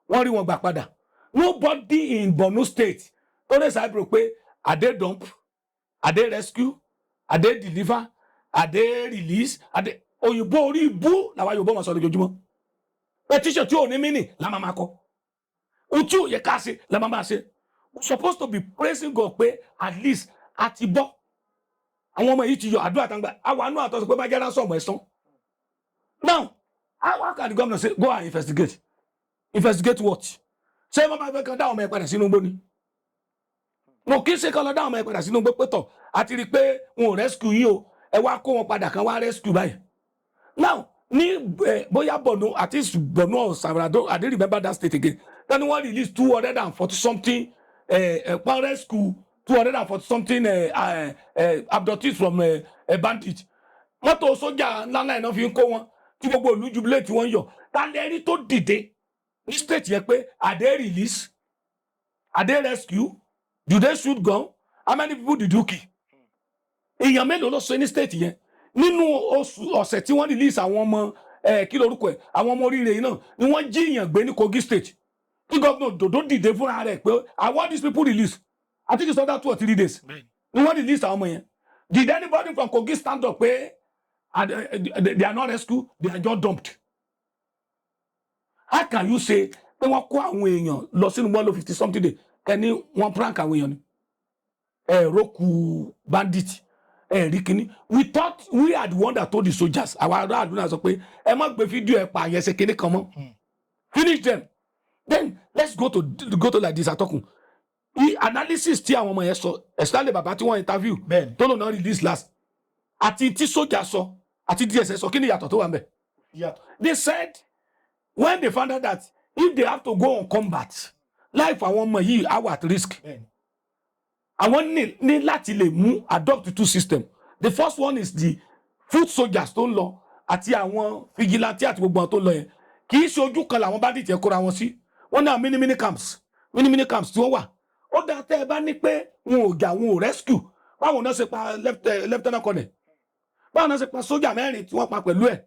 wọ́n rí wọn gbà padà. Nobody in Borno State tó lè ṣàbẹ̀rò pé are they dump, are they rescue, are they deliver, are they release, are they òyìnbó orí ibú làwọn Yorùbá máa sọ lójoojúmọ́. Petition tí ò ní mínì la máa máa kọ, ohun tí ò yẹ ká ṣe la máa máa ṣe. We supposed to be praising God pé at least a ti bọ́, àwọn ọmọ yìí ti yọ àdúrà tán gbà, àwọn àánú àtọ́sọ pé bá jẹ́ ransom ẹ̀sán. Now, how can the governor say, "Go and investigate"? Investigate what? Ṣé wọ́n máa fẹ́ kan dá ọmọ ẹ̀ padà sínú igbó ni? Mo kì í ṣe kan lọ dá ọmọ ẹ̀ padà sínú igbó pé tọ̀, àti rí i pé wọn ò rescue yín o, ẹ wá kó wọn padà, kan wá rescue báyìí. Now ní bóyá Borno àti Borno or Zamfara, I don't remember that state again, then wọ́n release 240 something pan rescue 240 something abductees from bandit. Mọ́tò sójà ńláńlá iná fi ń kó wọn, tí gbogbo ìlú jubilé, tí wọ́n ń yọ̀. Ta lẹ rí tó dìde ní state yẹn pé are they release, are they rescue, do they shoot gun, how many people did you kill? Èèyàn mélòó ló sọ ní state yẹn? Nínú oṣù ọ̀sẹ̀ tí wọ́n release àwọn ọmọ ẹ, kí lorúkọ ẹ, àwọn ọmọ oríire yìí náà ni wọ́n jí èèyàn gbé ní Kogi State, tí gómìnà Dòdò dìde fúnra rẹ̀ pé I want these people released. I think it's under 2 or 3 days ni wọ́n release àwọn ọmọ yẹn. Did anybody from Kogi stand up pé they are not rescued, they are just dumped? How can you say pé wọ́n kó àwọn èèyàn lọ sínú wọn lọ 50 something day, kẹ́ni wọ́n prank àwọn èèyàn ni? Ẹ rókù bandit, ẹ rí kínní. We thought we are the one that told the soldiers. Àwọn aráàlú náà sọ pé ẹ má gbé fídíò ẹ pa àyẹn ṣe kínní kan mọ́. Finish them, then let's go to like this. Atọ́kùn, the analysis tí àwọn ọmọ yẹn sọ, especially bàbá tí wọ́n interview tó lòun náà release last, àti tí sójà sọ àti DSS sọ, kí ni ìyàtọ̀ tó wà ń bẹ̀? Yàtọ̀. They said when they found out that if they have to go on combat, life àwọn ọmọ yìí are at risk, àwọn ní láti lè mú adopt two system. The first one is the foot soldiers tó ń lọ àti àwọn vigilante àti gbogbo àwọn tó ń lọ yẹn. Kì í ṣe ojú kan làwọn bandit yẹn kóra wọn sí. Wọn ní àwọn mini mini camps, mini mini camps tí wọ́n wà. Ó dáa, tẹ́ ẹ bá ní pé wọn ò jà, wọn ò rescue, báwo náà ṣe pa lieutenant colonel? Báwo náà ṣe pa sójà mẹ́rin tí wọ́n pa pẹ̀lú ẹ̀?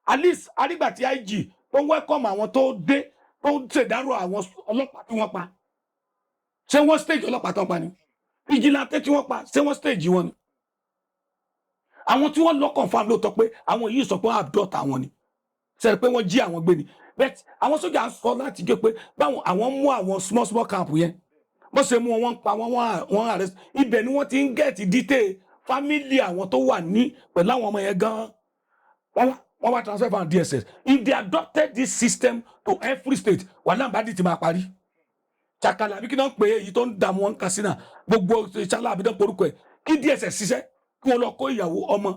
At least arígbà tí IG tó ń welcome àwọn tó dé, tó ń ṣèdárò àwọn ọlọ́pàá tí wọ́n pa, ṣé wọ́n stage ọlọ́pàá tó ń pa ni? Vigilante tí wọ́n pa, ṣé wọ́n stage wọn ni? Àwọn tí wọ́n lọ confirm lóòótọ́ pé àwọn yìí sọ pé wọ́n abduct àwọn ni, ṣe pé wọ́n jí àwọn gbé ni. But àwọn sójà ń sọ láti jẹ́ pé báwọn àwọn mú àwọn small small camp yẹn, bó ṣe mú wọn, wọ́n pa wọ́n, wọ́n arrest. Ibẹ̀ ni wọ́n ti ń get detail family àwọn tó wà ní pẹ̀lú àwọn ọmọ yẹn gan. Wọ́n wá transfer from DSS. If they adopted this system to every state, wàhálà bandit ti máa parí. Chakala àbí kí náà pé èyí tó ń dààmú wọn Katsina, gbogbo ṣálá àbí náà porúkọ ẹ̀, kí DSS ṣiṣẹ́, kí wọ́n lọ kó ìyàwó ọmọ.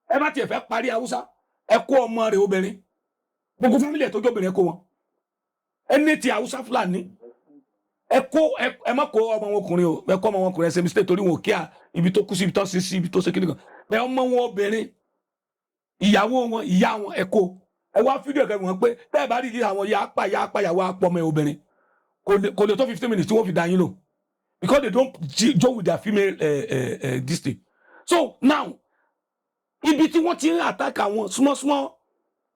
Ẹ bá tiẹ̀ fẹ́ parí Haúsá, ẹ kó ọmọ rẹ̀ obìnrin, gbogbo family ẹ̀ tó jẹ́ obìnrin, ẹ kó wọn. Ẹni tí Haúsá Fúlàní, ẹ kó ẹ má kó ọmọ wọn ọkùnrin o. Ẹ kó ọmọ wọn ọkùnrin, ẹ ṣe mistake, torí wọn ò kíá ibi tó kú sí, ibi tó ṣe sí, ibi tó ṣe kíni kan. Ẹ ọmọ wọn obìnrin, ìyàwó wọn, ìyá wọn, ẹ kó. Ẹ wá fídíò kẹ wọn pé bẹ́ẹ̀ bá rí ìdí àwọn yà á pa, yà á pa ìyàwó apọ̀ ọmọ ẹ obìnrin. Kò lè tó 15 minutes tí wọ́n fi dá yín lò, because they don't joke with their female this thing. So now, ibi tí wọ́n ti ń attack àwọn small small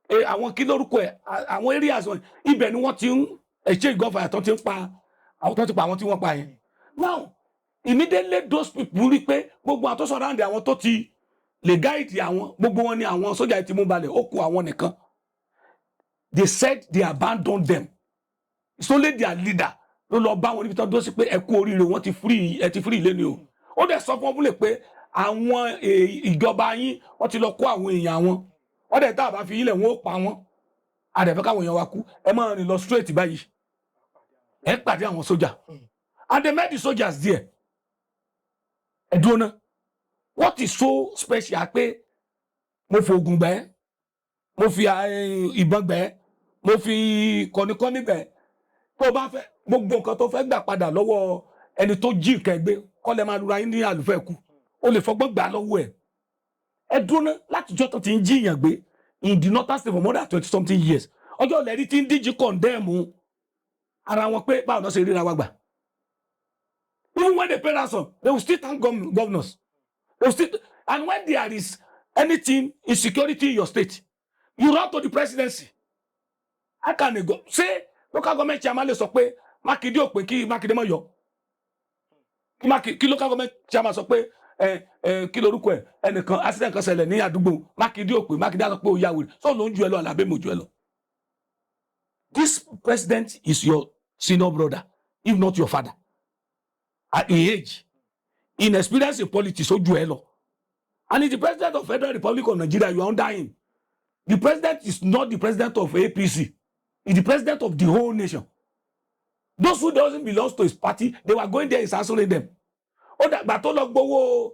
àwọn kí lórúkọ ẹ̀, àwọn areas wọn, ibẹ̀ ni wọ́n ti ń exchange gunfire tó ti ń pa àwọn tó ti pa àwọn tí wọ́n pa yẹn. Now, immediately those people rí pé gbogbo àwọn tó surround àwọn tó ti lè guide àwọn, gbogbo wọn ni àwọn sójà ti mú balẹ̀, ó kù àwọn nìkan. They said they abandoned them. It's only their leader ló lọ bá wọn níbi tó dúró sí pé ẹ kú oríire, wọn ti free, ẹ ti free lẹ́nu o. Ó dẹ̀ sọ fún wọn fúnlẹ̀ pé àwọn ìjọba yín, wọ́n ti lọ kó àwọn èèyàn wọn, wọ́n dẹ̀ tá a bá fi ilẹ̀, wọn ó pa wọ́n. Àdẹ̀fẹ́ káwọn èèyàn wa kú. Ẹ máa rìn lọ straight báyìí, ẹ pàdé àwọn sójà. And they met the soldiers there. Ẹ dúró ná, what is so special pé mo fi oògùn gbẹ́, mo fi ìbọn gbẹ́, mo fi kọ́nikọ́ni gbẹ́? Tó o bá fẹ́ gbogbo nǹkan tó fẹ́ gbà padà lọ́wọ́ ẹni tó jí nǹkan ẹgbẹ́ kọ́lẹ̀, máa lura yín ní àlùfẹ́ kú, o lè fọgbọ́n gbà lọ́wọ́ ẹ̀. Ẹ dúró ná, látijọ́ tó ti ń jíyàn gbé in the northern state for more than 20 something years, ọjọ́ ìlẹ́rí tí ń díje condemn ara wọn pé báwo náà ṣe ríra wa gbà? Even when they pay ransom, they will still thank governors. They will still. And when there is anything insecurity in your state, you run to the presidency. How can they go say local government chairman lè sọ pé Mákindé ò pé kí Mákindé má yọ, kí local government chairman sọ pé ẹ ẹ kí lorúkọ ẹ, ẹnìkan, accident kan ṣẹlẹ̀ ní àdúgbò, Mákindé ò pé, Mákindé á sọ pé ó yá wèrè sọ ló ń ju ẹ lọ, àlàbẹ́ mo ju ẹ lọ. This president is your senior brother, if not your father, at in age, in experience, in politics, ó ju ẹ lọ. And he's the president of Federal Republic of Nigeria. You are under him. The president is not the president of APC, he's the president of the whole nation. Those who doesn't belong to his party, they were going there, he's answering them. Ó dàgbà tó lọ gbowó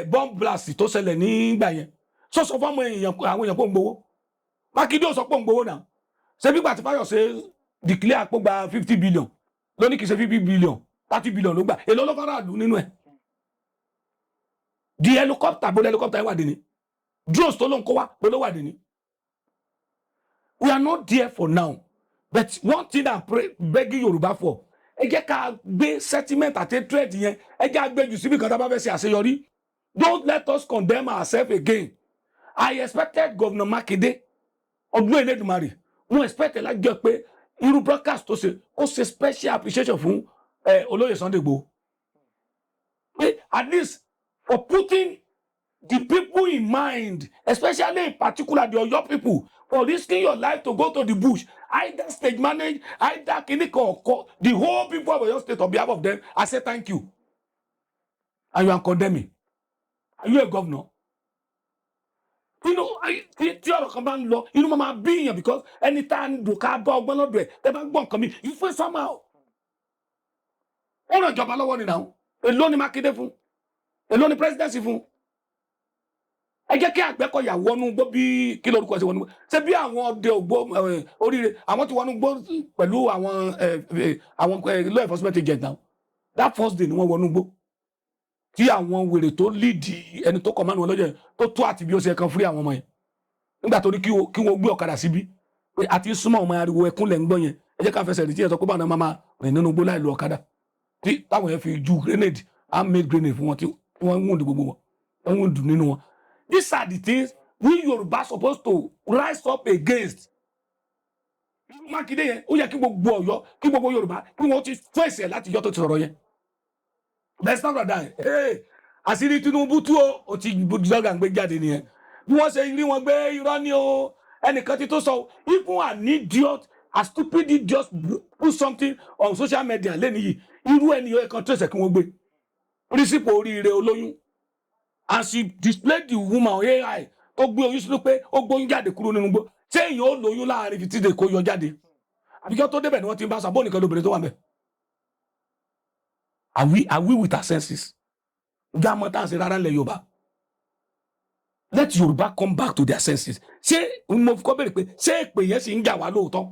bomb blast tó ṣẹlẹ̀ nígbà yẹn, sọ sọ fún àwọn èèyàn, àwọn èèyàn pò ń gbowó. Mákindé ò sọ pé ń gbowó náà. Ṣé bí gbàtí Fáyọ̀ṣe declare pé ó gba 50 billion, lóní kìí ṣe 50 billion, 30 billion ló gbà. Èló ló fara lù nínú ẹ̀? The helicopter, bó helicopter wà dé ní, drones tó ló ń kó wá, bó ló wà dé ní. We are not there for now, but one thing I'm begging Yorùbá for, ẹ jẹ́ ká gbé sentiment àti hatred yẹn, ẹ jẹ́ á gbé jù síbi kan tá a bá fẹ́ ṣe àṣeyọrí. Don't let us condemn ourselves again. I expected Governor Makinde, ọdún Elédùmarè, mo expect ẹ lájọ pé irú broadcast tó ṣe, kó ṣe special appreciation fún olóyè Sunday Igboho, pé at least for putting the people in mind, especially in particular the Oyo people, for risking your life to go to the bush, either stage manage, either kinikan ọkọ, the whole people of Oyo State, on behalf of them, I say thank you. And you are condemning. Are you a governor? Inú tí ọ̀rọ̀ kan bá ń lọ, inú máa bí èèyàn, because ẹni tá à ń dùn ká bá ọgbọ́n lọ́dọ̀ ẹ̀, tẹ́ bá gbọ́ nǹkan mi, you feel somehow. Ó ràn ìjọba lọ́wọ́ ni náà. Èló ni Mákindé fún? Èló ni presidency fún? Ẹ jẹ́ kí Àgbẹ̀kọ̀yà wọnú gbó bí kí lórúkọ ṣe wọnú gbó. Ṣé bí àwọn ọdẹ ògbó oríire, àwọn tí wọnú gbó pẹ̀lú àwọn law enforcement agent now. That first day ni wọ́n wọnú gbó tí àwọn wèrè tó lead ẹni tó command wọn lọ́jọ́ yẹn tó tó àti bí ó ṣe kan free àwọn ọmọ yẹn, nígbà tó ní kí wọ́n gbé ọ̀kadà síbí pé àti súnmọ́ ọmọ, ariwo ẹkún lẹ̀ ń gbọ́ yẹn, ẹ jẹ́ ká fẹsẹ̀ rìn, tí yẹn sọ pé báwọn náà máa rìn nínú igbó láì lo ọ̀kadà, tí táwọn yẹn fi ju grenade, handmade grenade fún wọn, tí wọ́n ń wound gbogbo wọn, wọ́n ń wound nínú wọn. These are the things we Yorùbá supposed to rise up against. Mákindé yẹn, ó yẹ kí gbogbo Ọ̀yọ́, kí gbogbo Yorùbá, kí wọ́n ti fèsì ẹ̀ láti yọ tó ti sọ̀rọ̀ yẹn. Bẹ́ẹ̀ náà dà ẹ́, àṣírí Tinubu tú o, ó ti jọ́gà ń gbé jáde nìyẹn. Bí wọ́n ṣe rí wọn gbé, irọ́ ni o. Ẹnìkan ti tó sọ, even an idiot, a stupid idiot put something on social media lẹ́nu yìí, irú ẹni yóò kan tó ẹsẹ̀ kí wọ́n gbé principal oríire olóyún, and she displayed the woman on AI tó gbé oyún sínú, pé ó gbóyún jáde kúrò nínú gbó. Ṣé èèyàn ó lóyún láàrin 15 days kó yọ jáde? Àbí kí wọ́n tó débẹ̀ ni wọ́n ti ń bá sọ àbọ̀ nìkan lóbìnrin tó wà mẹ́. Are we with our senses? Ǹjẹ́ àmọ́ tá à ń ṣe rárá ńlẹ̀ Yorùbá? Let Yorùbá come back to their senses. Ṣé mo kọ́ bẹ̀rẹ̀ pé ṣé èpè yẹn sì ń jà wá lóòótọ́,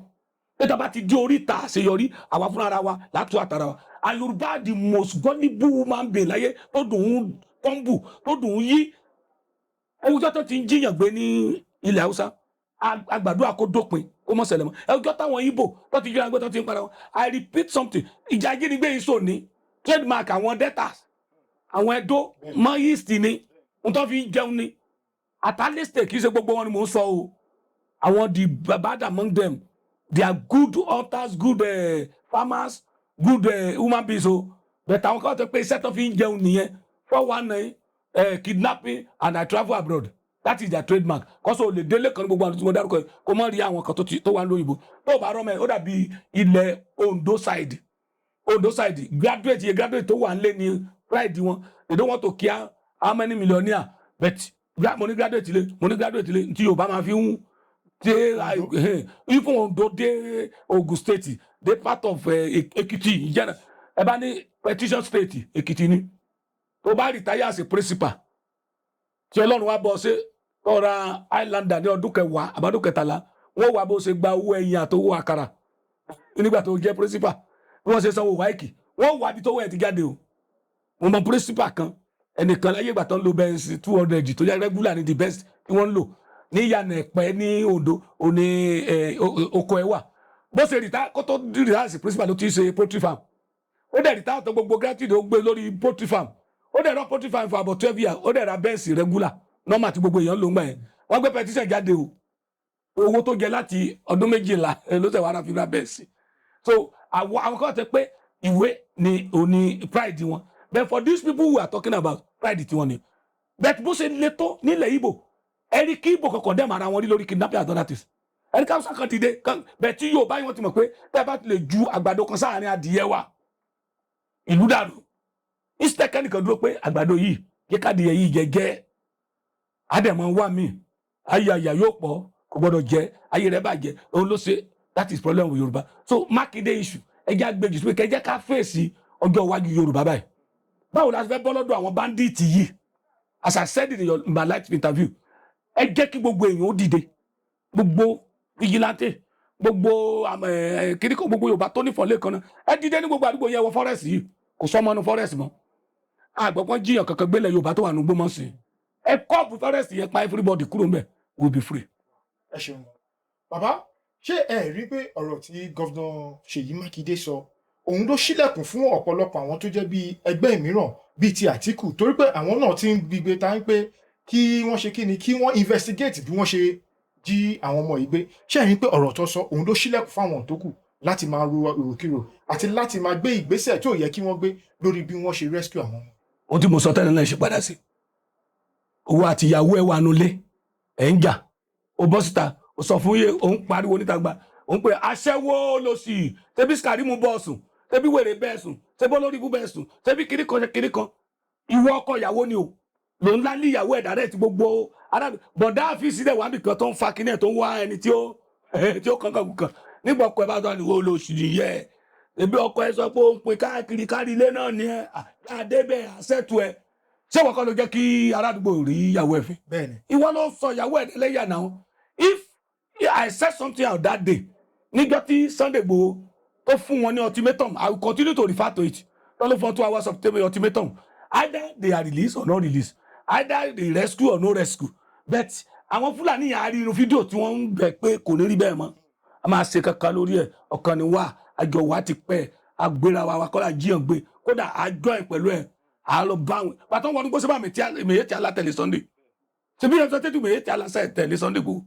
pé tá a bá ti di oríta àṣeyọrí, àwa fúnra wa látú àtàrà wa? And Yorùbá, the most gullible human being láyé, tó dùn ún pọ́ńbù, tó dùn ún yí. Ẹwùjọ́ tó ti ń jiyàn gbé ní ilẹ̀ Haúsá, àgbàdo kó dópin, kó mọ̀ ṣẹlẹ̀ mọ́. Ẹwùjọ́ táwọn Ìgbò tó ti jiyàn gbé, tó ti ń para wọn. I repeat something: ìjà ajínigbé yìí sò ní trademark àwọn Deltas, àwọn Ẹdó mọ́ East ni n tó fi ń jẹun ni. At least, kì í ṣe gbogbo wọn ni mò ń sọ o. Àwọn the bad among them, they are good hunters, good farmers, good human beings o, but àwọn kan tó pé iṣẹ́ tó fi ń jẹun nìyẹn, 419, kidnapping and I travel abroad, that is their trademark. Kọ́sọ̀ ò lè délé kan ní gbogbo àwọn tí mo dárúkọ yìí kó mọ̀ rí àwọn kan tó wà lóyìnbó tó bá rọ́mọ ẹ̀. Ó dàbí ilẹ̀ Ondo side. Ondo side, graduate yẹ graduate tó wà nílé ní pride wọn. They don't want to care how many millionaire, but mo ní graduate lé, mo ní graduate lé tí Yorùbá máa fi ń dé. Even Ondo dé Ogun State, dé part of Ekiti ìjẹ́nà. Ẹ bá ní petition state, Ekiti ni. Tó bá retire as a principal, tí Ọlọ́run wá bọ̀ ṣe tọ́ra Highlander ní ọdún 10 àbádún 13, wọ́n wà bó ṣe gba owó ẹyin àtowó àkàrà nígbà tó jẹ́ principal, bí wọ́n ṣe sanwó WAEC, wọ́n wà bí tówó ẹ̀ ti jáde o. Mo mọ principal kan, ẹnìkan láyé ìgbà tó ń lo Benz 200 tó jẹ́ regular ní the best tí wọ́n ń lò ní ìyànà ẹ̀pẹ́ ní Ondo, òní oko ẹ̀ wà. Bó ṣe retire, kó tó retire as principal, ló ti ṣe poultry farm. Ó dẹ̀ retire tó gbogbo gratitude, ó gbé lórí poultry farm. Ó dẹ̀ run poultry farm for about 12 years. Ó dẹ̀ ra Benz regular normal tí gbogbo èèyàn ló ń gbà yẹn. Wọ́n gbé petition jáde o. Owó tó jẹ láti ọdún 12 ló tẹ̀ wá ra fi ra Benz. So àwọn kan tẹ pé ìwé ni òní pride wọn, but for these people we are talking about, pride tiwọn ni. But bó ṣe le tó nílẹ̀ Ìgbò, ẹ̀rí kí Ìgbò kankan dẹ̀ mara wọn rí lórí kidnapping and other things, ẹ̀rí káwùsà kan dìde bẹ́ẹ̀ tí yóò báyìí, wọ́n ti mọ̀ pé tẹ́ ẹ bá ti lè ju àgbàdo kan sáàárín adìyẹ wa, ìlú dàrú. Instead kẹ́nìkan dúró pé àgbàdo yìí kí kádìyẹ yìí jẹ jẹ́ àdẹ̀mọ̀ wà mí, ayé àyà yóò pọ̀, kò gbọ́dọ̀ jẹ́ ayé rẹ̀ bàjẹ́, òun ló ṣe. That is problem with Yorùbá. So Mákindé issue, ẹ jẹ́ àgbèjì sí pé kẹjẹ́ ká fèsì ọjọ́ iwájú Yorùbá báyìí. Báwo la ṣe fẹ́ bọ́ lọ́dọ̀ àwọn bandits yìí? As I said in my live interview, ẹ jẹ́ kí gbogbo èèyàn ó dìde, gbogbo vigilante, gbogbo kíríkọ, gbogbo Yorùbá tó nífọ̀ọ́ lẹ́ẹ̀kan náà, ẹ dìde ní gbogbo àdúgbò yẹn, wọ forest yìí. Kò sọmọ nu forest mọ́, àgbọ̀pọ̀ jiyàn kankan gbélé Yorùbá tó wà nù gbọ́mọ̀ sí. Ẹ kọ́ọ̀bù forest yẹn, pa everybody kúrò ńbẹ̀, will be free. Ẹ ṣeun, bàbá. Ṣé ẹ rí pé ọ̀rọ̀ tí Governor Ṣèyí Mákindé sọ, òun ló ṣílẹ̀kùn fún ọ̀pọ̀lọpọ̀ àwọn tó jẹ́ bíi ẹgbẹ́ mìíràn bíi ti Àtíkù, torí pé àwọn náà ti ń gbigbe ta ń pé kí wọ́n ṣe kí ni, kí wọ́n investigate bí wọ́n ṣe jí àwọn ọmọ yìí gbé? Ṣé ẹ rí pé ọ̀rọ̀ tó sọ, òun ló ṣílẹ̀kùn fáwọn tó kù láti máa ro ìròkìrò àti láti máa gbé ìgbésẹ̀ tí ò yẹ kí wọ́n gbé lórí bí wọ́n ṣe rescue àwọn ọmọ? Ohun tí mo sọ tẹ́lẹ̀ náà ṣe padà sí owó àti ìyàwó ẹ̀ wà nulẹ̀, ẹ̀ ń jà, ó bọ́ síta, ó sọ fún yé, òun pariwo níta gba, òun pé aṣẹ́wó ló sì tẹbí skarimu bọ́ sùn, tẹbí wèrè bẹ́ẹ̀ sùn, tẹbí olórí ibú bẹ́ẹ̀ sùn, tẹbí kiri kan ṣe kiri kan. Ìwọ ọkọ ìyàwó ni o, lòun lá ní ìyàwó ẹ̀dá rẹ̀ ti gbogbo arábì bọ̀dá àfíìsì dẹ̀ wábì kan tó ń fa kinní ẹ̀, tó ń wá ẹni tí ó kankan kàn nígbà ọkọ ẹ bá tọ́ ni wo lóṣù nìyẹn. Ebi ọkọ ẹ sọ pé ó ń pin káàkiri kárí ilé náà ni ẹ àdébẹ̀ àṣẹ̀tù ẹ. Ṣé ìwọ kọ́ ló jẹ́ kí aládùúgbò rí ìyàwó ẹ fín? Bẹ́ẹ̀ni. Ìwọ ló sọ ìyàwó ẹ lẹ́yà náà. If I said something out that day, níjọ́ tí Sunday Igboho tó fún wọn ní ultimatum, I will continue to refer to it, tó ló fún 2 hours of ultimatum, either they are released or not released, either they rescue or no rescue. But àwọn Fúlàní yẹn á rí inú fídíò tí wọ́n ń bẹ̀ pé kò ní rí bẹ́ẹ̀ mọ́, a máa ṣe kankan lórí ẹ̀. Ọ̀kan ni wà, àjọ wa ti pẹ́ agbéra wa kọ́lá jíyàn gbé, kódà àjọ ẹ̀ pẹ̀lú ẹ̀ à lọ bá wọn pàtó wọn gbọ́sẹ̀ bá mi tí mi tí alátẹ̀lé Sunday ṣe bí representative mi tí alátẹ̀lé Sunday Igboho.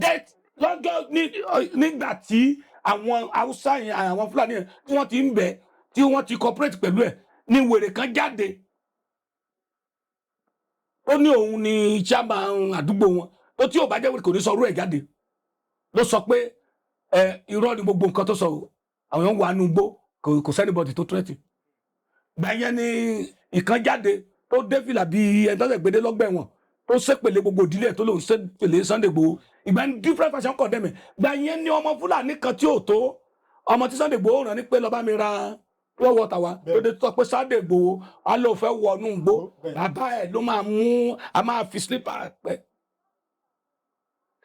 That lọ́jọ́ nígbà tí àwọn Haúsá yẹn, àwọn Fúlàní yẹn, tí wọ́n ti ń bẹ̀, tí wọ́n ti cooperate pẹ̀lú ẹ̀, ní wèrè kan jáde, ó ní òun ni chairman àdúgbò wọn, tó tí ò bá jẹ́ wèrè kò ní sọ orú ẹ̀ jáde, ló sọ pé ẹ irọ́ ni gbogbo nǹkan tó sọ o, àwọn èèyàn wà nù gbó, kò sí anybody tó threat. Gbà yẹn ni ìkan jáde tó dé fìlà bíi ẹni tó ṣe gbédé lọ́gbà ẹ̀wọ̀n, tó ṣépèlé gbogbo ìdílé ẹ̀, tó lòun ṣépèlé Sunday Igboho. Ìgbà ní different fashion condemn ẹ̀. Gbà yẹn ni ọmọ Fúlàní kan tí ò tó ọmọ tí Sunday Igboho rán ní pé lọ́ba mi ra pure water wa, tó dé tó pé Sunday Igboho á lóun fẹ́ wọnú igbó, bàbá ẹ̀ ló máa mú a máa fi slipper pẹ́.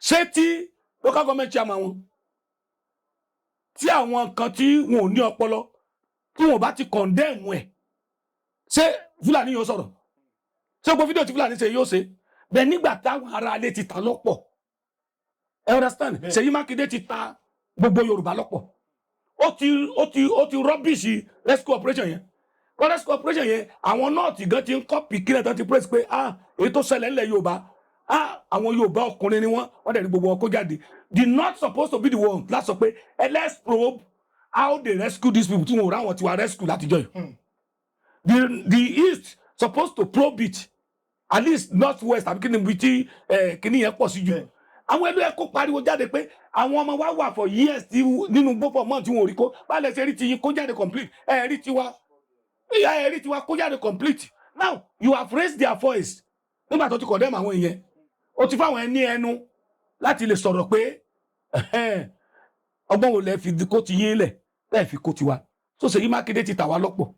Ṣé tí local government chairman wọn, tí àwọn kan tí wọn ò ní ọpọlọ, tí wọn bá ti condemn ẹ̀, ṣé Fúlàní yóò sọ̀rọ̀? Ṣé gbogbo fídíò tí Fúlàní ṣe yóò ṣe bẹ́ẹ̀ nígbà táwọn ará ilé ti ta lọ́pọ̀? Ẹ understand? Ṣèyí Mákindé ti ta gbogbo Yorùbá lọ́pọ̀. Ó ti rubbish rescue operation yẹn kọ́. Rescue operation yẹn, àwọn North gan ti ń copy kílẹ̀ tán ti praise pé, ah, èyí tó ṣẹlẹ̀ ńlẹ̀ Yorùbá, ah, àwọn Yorùbá ọkùnrin ni wọ́n, wọ́n dẹ̀ rí gbogbo wọn kó jáde. The North supposed to be the one láti sọ pé, ẹ let's probe how they rescue these people tí wọn ò ráwọn tiwa rescue látijọ́ yìí. The East supposed to probe it, at least North West àbí kíni ibi tí kíni yẹn pọ̀ sí jù. Àwọn ẹlò ẹkọ pariwo jáde pé àwọn ọmọ wa wà for years tí nínú gbogbo mọ́ tí wọn ò rí kó báyìí ṣe rí ti yín kó jáde complete, ẹ rí tiwa, ẹ rí tiwa kó jáde complete. Now you have raised their voice nígbà tó ti condemn àwọn èèyàn, ó ti fáwọn ẹni ẹnu láti lè sọ̀rọ̀ pé ẹ̀hẹ́n, ọgbọ́n wo lẹ fi kó ti yín lẹ̀ lẹ́ẹ̀ fi kó tiwa. So Ṣèyí Mákindé ti tà wá lọ́pọ̀,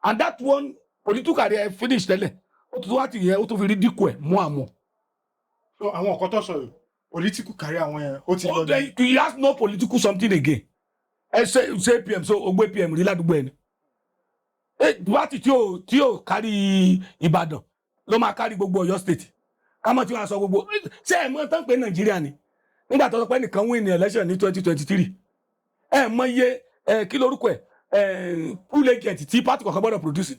and that one political career finish tẹ́lẹ̀, ó tún wá ti yẹ, ó tún fi rí dínkù ẹ̀ mú àmọ́. So àwọn nǹkan tó sọ yìí, political career àwọn yẹn, ó ti lọ ní. He has no political something again. Ẹ ṣe APM, so o gbé APM rí ládùúgbò ẹ ni? Party tí ò kárí Ìbàdàn ló máa kárí gbogbo Ọ̀yọ́ State, kámọ́ tí wàá sọ gbogbo. Ṣé ẹ mọ̀ tán pé Nàìjíríà ni nígbà tó sọ pé nìkan win ní election ní 2023, ẹ mọ̀ iye ẹ kí lórúkọ ẹ ẹ poll agent tí party kọ̀ọ̀kan gbọ́dọ̀ produce?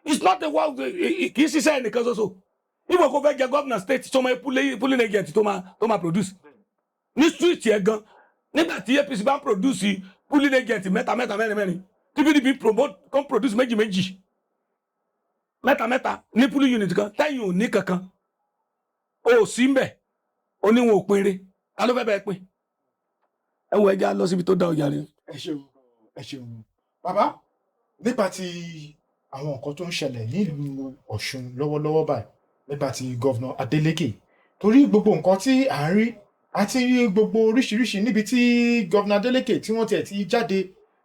It's not a work, kì í ṣiṣẹ́ ẹnìkan ṣoṣo. Ìwọ kò fẹ́ jẹ governor state, tó máa polling agent tó máa produce ní street yẹn gan, nígbà tí APC bá ń produce polling agent mẹ́ta mẹ́ta, mẹ́rin mẹ́rin, tí PDP promote kan produce méjì méjì, mẹ́ta mẹ́ta ní polling unit kan, tẹ́yìn ò ní kankan, o ò sí mbẹ̀, oníwọ̀n ò pinre, ta ló fẹ́ bẹ́ẹ̀ pín? Ẹ wo, ẹja lọ síbi tó dá ọjà rẹ. Ẹ ṣeun, ẹ ṣeun bàbá. Nípa ti àwọn nǹkan tó ń ṣẹlẹ̀ nílùú Ọ̀ṣun lọ́wọ́lọ́wọ́ báyìí, nípa ti Governor Adeleke, torí gbogbo nǹkan tí à ń rí àti rí gbogbo oríṣiríṣi níbi tí Governor Adeleke tí wọ́n tiẹ̀ ti jáde,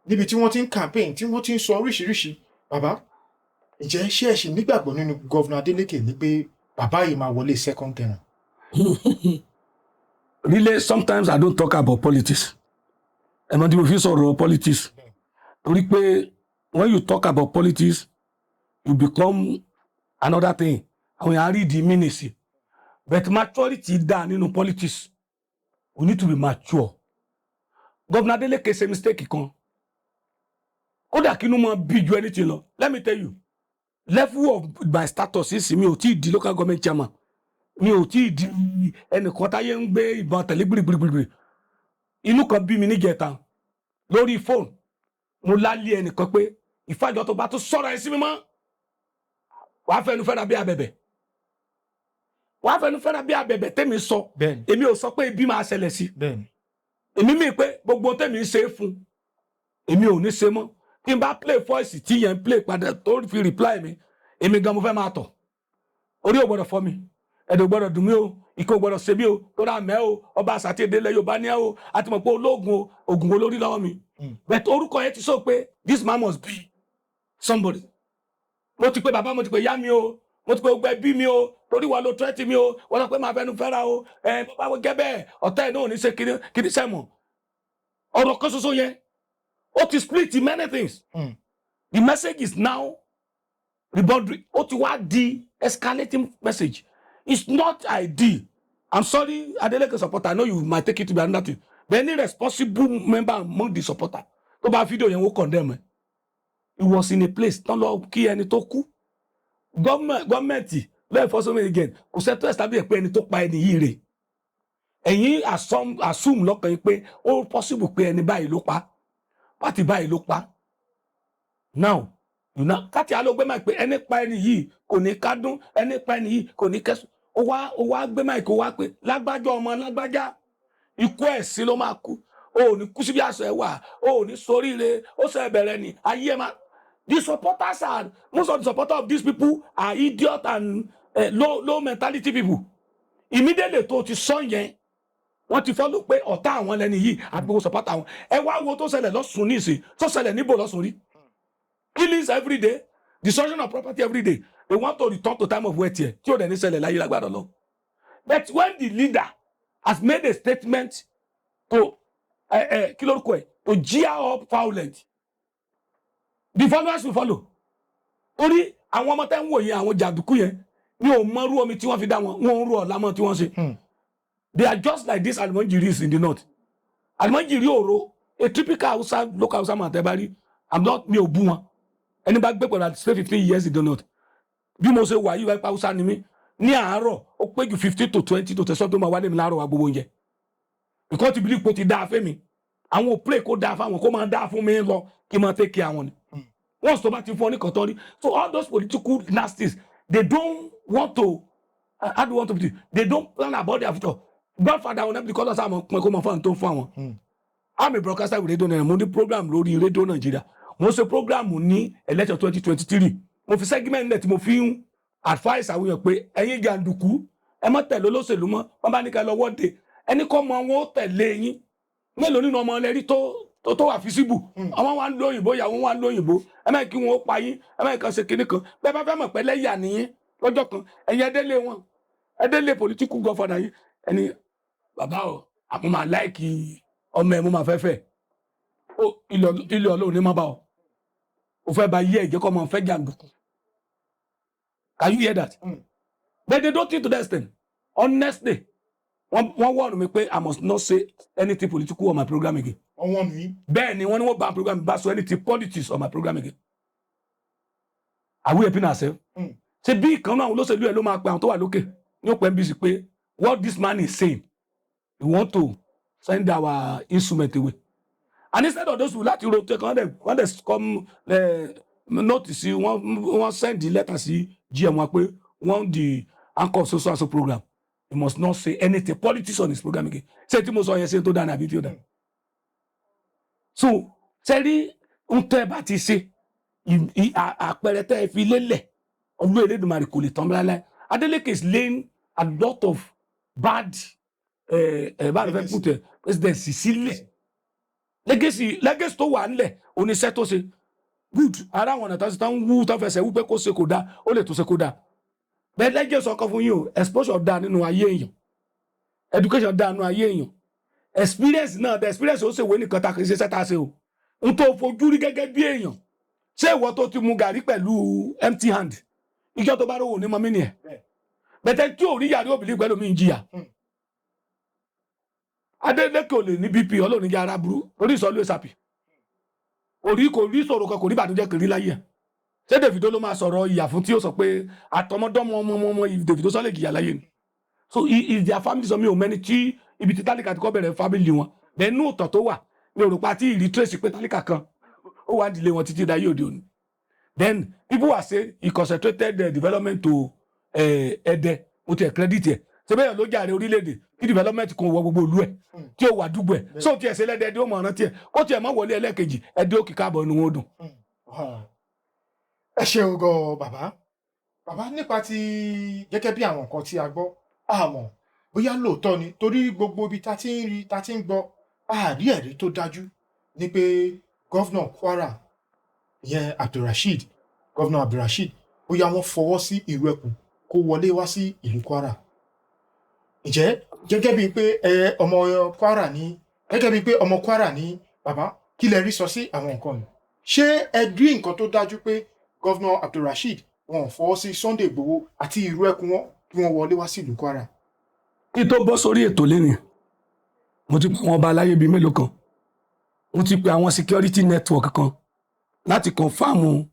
níbi tí wọ́n ti ń campaign, tí wọ́n ti ń sọ oríṣiríṣi, bàbá, ǹjẹ́ ṣé ẹ ṣì nígbàgbọ́ nínú Governor Adeleke ní pé bàbá yìí máa wọlé second term? Really, sometimes I don't talk about politics. Ẹ mọ̀ tí mo fi sọ̀rọ̀ politics, torí pé when you talk about politics, you become another thing. Àwọn èèyàn á rí ìdí meaning sí, but maturity dá nínú politics. We need to be mature. Governor Adeleke ṣe mistake kan, kódà kí inú mọ bí ju anything lọ. Let me tell you, level of my status sísìn, mi ò tí ì di local government chairman, mi ò tí ì di ẹnìkan táyé ń gbé ìbọn tẹ̀lé gbìrìgbìrìgbìrì. Inú kan bí mi níjẹta lórí fóònù, mo lálé ẹnìkan pé ìfàjọ tó bá tún sọ̀rọ̀ ẹ sí mi mọ́, wàá fẹnu fẹ́ra bí abẹ̀bẹ̀, wàá fẹnu fẹ́ra bí abẹ̀bẹ̀. Tẹ́mi sọ, èmi ò sọ pé ibi máa ṣẹlẹ̀ sí èmi. Mi pé gbogbo tẹ́mi ń ṣe é fún, èmi ò ní ṣe mọ́. Tí n bá play voice tí yẹn ń play padà tó fi reply mi, Èmi gan mo fẹ́ máa tọ̀, orí ò gbọ́dọ̀ fọ́ mi, ẹ̀dọ̀ ò gbọ́dọ̀ dùn mí o, ìkó ò gbọ́dọ̀ ṣe mí o, tó rà mẹ́ o. Ọba àṣà tí èdè ilẹ̀ Yorùbá ní ẹ o, àti mọ̀ pé olóògùn o, ògùn wo lórí lọ́wọ́ mi. But orúkọ yẹn ti sọ pé this man must be somebody. Mo ti pe bàbá, mo ti pe ìyá mi o, mo ti pe gbogbo ẹbí mi o, torí wọn ló tẹ́tí mi o. Wọ́n sọ pé máa fẹnu fẹ́ra o. Ẹ bàbá wo gẹ́ bẹ́ẹ̀, ọ̀tá ẹ̀ náà ò ní ṣe kiri kiri sẹ́mọ̀. Ọ̀rọ̀ kan ṣoṣo yẹn, ó ti split many things. The message is now reboundary. Ó ti wá di escalating message. It's not ideal. I'm sorry, Adeleke supporter, I know you might take it to be another thing, but any responsible member among the supporter tó bá fídíò yẹn, wó condemn ẹ. He was in a place tán lọ kí ẹni tó kú. Gọ́ọ̀mẹ̀ntì law enforcement again kò sẹ́ tó establish pé ẹni tó pa ẹni yìí rè. Ẹ̀yin assume lọ́kàn yín pé ó possible pé ẹni báyìí ló pa, party báyìí ló pa. Now you know káti alógbé máa pé ẹni pa ẹni yìí kò ní kádùn, ẹni pa ẹni yìí kò ní kẹsùn. Ó wá gbé máa kó wá pé lágbájá, ọmọ lágbájá, ikú ẹ̀sìn ló máa kú, o ò ní kú síbi àṣọ ẹ wà, o ò ní soríire, ó sọ ẹbẹ̀rẹ̀ ni ayé ẹ máa. The supporters are, most of the supporters of these people are idiot and low mentality people. Immediately tó ti sọ yẹn, wọ́n ti follow pé ọ̀tá àwọn lẹni yìí àti gbogbo supporter àwọn. Ẹ wá wo tó ṣẹlẹ̀ lọ́sùn nísìn, tó ṣẹlẹ̀ níbo lọ́sùn rí. Killings every day, destruction of property every day. They want to return to time of wealth here, tí ò dẹ̀ ní ṣẹlẹ̀ láyé lágbàdo lọ. But when the leader has made a statement to kí lórúkọ ẹ, to gear up violence, the followers will follow. Torí àwọn ọmọ tẹ́ ń wò yẹn, àwọn jàǹdùkú yẹn, mi ò mọrú omi tí wọ́n fi dá wọn, wọn ń rú ọ̀la mọ́ tí wọ́n ṣe. They are just like these almanjiris in the north. Almanjiri òro, a typical Hausa, local Hausa man tẹ́ bá rí. I'm not, mi ò bú wọn. Ẹni bá gbé pẹ̀lú àti stay 15 years in the north, bí mo ṣe wà yìí, wáyé pa Hausa ni mí, ní àárọ̀ ó pé ju 15 to 20 to tẹ̀sán tó máa wálé mi láàárọ̀ wa gbogbo oúnjẹ, because ti bí ipò ti dáa fẹ́ mi. Àwọn ò play kó dáa fáwọn, kó máa dáa fún mi lọ, kí n máa take care àwọn ni. Once tó bá ti fún ọ ní kọ̀tọ́ rí. So all those political nasties, they don't want to, how do you want to put it, they don't plan about their future. Godfather wọn náà because ọ̀sán àwọn pin kó máa fún àwọn tó ń fún àwọn. I'm a broadcaster with Radio Nigeria. Mo ní program lórí Radio Nigeria. Mo ṣe program ní election 2023. Mo fi segment net, mo fi ń advice àwọn èèyàn pé ẹ̀yin jàǹdùkú, ẹ má tẹ̀lé olóṣèlú mọ́. Wọ́n bá ní ká lọ wọ́de, ẹni kọ́ mọ wọn ó tẹ̀lé yín. Mélòó nínú ọmọ ẹlẹ́rí tó wà feasible? Ọmọ wa ń lo òyìnbó, ìyàwó wa ń lo òyìnbó. Ẹ má kí wọn ó pa yín, ẹ má kàn ṣe kinní kan. Bẹ́ẹ̀ bá fẹ́ mọ̀ pé lẹ́yà nìyín lọ́jọ́ kan, ẹ̀yin ẹdẹ́lé wọn, ẹdẹ́lé political godfather yín, ẹni bàbá o, àmọ́ máa like ọmọ ẹ̀, mo máa fẹ́ fẹ́ ó. Ilé Ọlọ́run ní má bá ọ, o fẹ́ bá yí ẹ̀jẹ̀ kọ́ ọmọ fẹ́ jàǹdùkú. Can you hear that? But they don't think to that extent. Honestly, wọ́n warn mi pé I must not say anything political on my program again. Ọwọ́n mi. Bẹ́ẹ̀ ni wọ́n ní wọ́n ban program bá sọ anything politics on my program again. Are we helping ourselves? Ṣe bí ìkan náà àwọn olóṣèlú ẹ̀ ló máa pe àwọn tó wà lókè ní òpin NBC pé what this man is saying, we want to send our instrument away. And instead of those people láti rotate, wọ́n dẹ̀ come notice, wọ́n send the letter sí GM wa pé wọ́n, the anchor of social so program, he must not say anything politics on his program again. Ṣé tí mo sọ yẹn, ṣe tó dáa ní àbí tí ó dáa? So ṣe rí ń tẹ́ bá ti ṣe àpẹẹrẹ tẹ́ ẹ fi lélẹ̀, ọdún Elédùmarè kò lè tán láéláé. Adeleke is laying a lot of bad bá fẹ́ put ẹ presidency sílẹ̀. Legacy tó wà nílẹ̀, oníṣẹ́ tó ṣe good ara àwọn ọ̀nà tó ṣe tán wú tó fẹsẹ̀ wú pé kó ṣe kò dáa, ó lè tó ṣe kó dáa bẹ́ẹ̀. Lẹ́jẹ̀ sọ kan fún yín o, exposure dáa nínú ayé èèyàn, education dáa nínú ayé èèyàn, experience náà, the experience ó ṣèwé nìkan ta kì í ṣe sẹ́ta ṣe o, n tó fojú rí gẹ́gẹ́ bí èèyàn. Ṣé ìwọ tó ti mu gàrí pẹ̀lú empty hand, ìjọ tó bá rówó ní mọ́mí nìyẹn? Bẹ̀tẹ̀ tí ò rí yàrá òbílí pẹ̀lú mi ń jìyà. Adeleke ò lè ní BP, Ọlọ́run ní ara burú lórí ìsọ̀lú ìsàpì, kò rí sọ̀rọ̀ kan, kò rí ìbànújẹ́ kiri láyé ẹ̀. Ṣé Davido ló máa sọ̀rọ̀ ìyà fún tí ó sọ pé àtọmọdọ́mọ ọmọ ọmọ ọmọ Davido sọ lè jìyà láyé ni? So is their family sọ mi ò mẹ́ni tí ibi tí tálíkà ti kọ́ bẹ̀rẹ̀ family wọn bẹ́ẹ̀. Nú ìtàn tó wà ní òrùpa tí ìrí trace pé tálíkà kan ó wà nídìílé wọn títí dayé òde òní. Then people were say he concentrated the development to Ẹdẹ. Mo tiẹ̀ credit ẹ̀ ṣe bẹ́ẹ̀ ló jàre orílẹ̀-èdè kí development kan wọ gbogbo ìlú ẹ̀ tí ó wà dúgbò ẹ̀. So tiẹ̀ ṣe lẹ́dẹ̀ẹ́dẹ́ ó mọ̀ ọ̀ràn tiẹ̀ kó tiẹ̀ mọ̀ wọlé ẹlẹ́ẹ̀kejì, ẹdẹ ó kì káàbọ̀ inú wọn ó dùn. Ẹ ṣeun gan, bàbá. Bàbá, nípa ti gẹ́gẹ́ bí àwọn nǹkan tí a gbọ́, àmọ́ bóyá lóòótọ́ ni, torí gbogbo ibi tá ti ń rí, tá ti ń gbọ́, a rí ẹ̀rí tó dájú ní pé governor Kwara ìyẹn Abdulrasheed, Governor Abdulrasheed, bóyá wọ́n fọwọ́ sí Ìrù Ẹkùn kó wọlé wá sí ìlú Kwara. Ǹjẹ́ gẹ́gẹ́ bíi pé ẹ ọmọ Kwara ní, gẹ́gẹ́ bíi pé ọmọ Kwara ní, bàbá, kí lẹ rí sọ sí àwọn nǹkan yìí? Ṣé ẹ rí nǹkan tó dájú pé Governor Abdulrasheed, wọn ò fọwọ́ sí Sunday Igboho àti Ìrù Ẹkùn wọn kí wọ́n wọlé wá sí ìlú Kwara? Kí tó bọ́ sórí ètò lẹ́nu, mo ti pe àwọn ọba aláyé bíi mélòó kan, mo ti pe àwọn security network kan láti confirm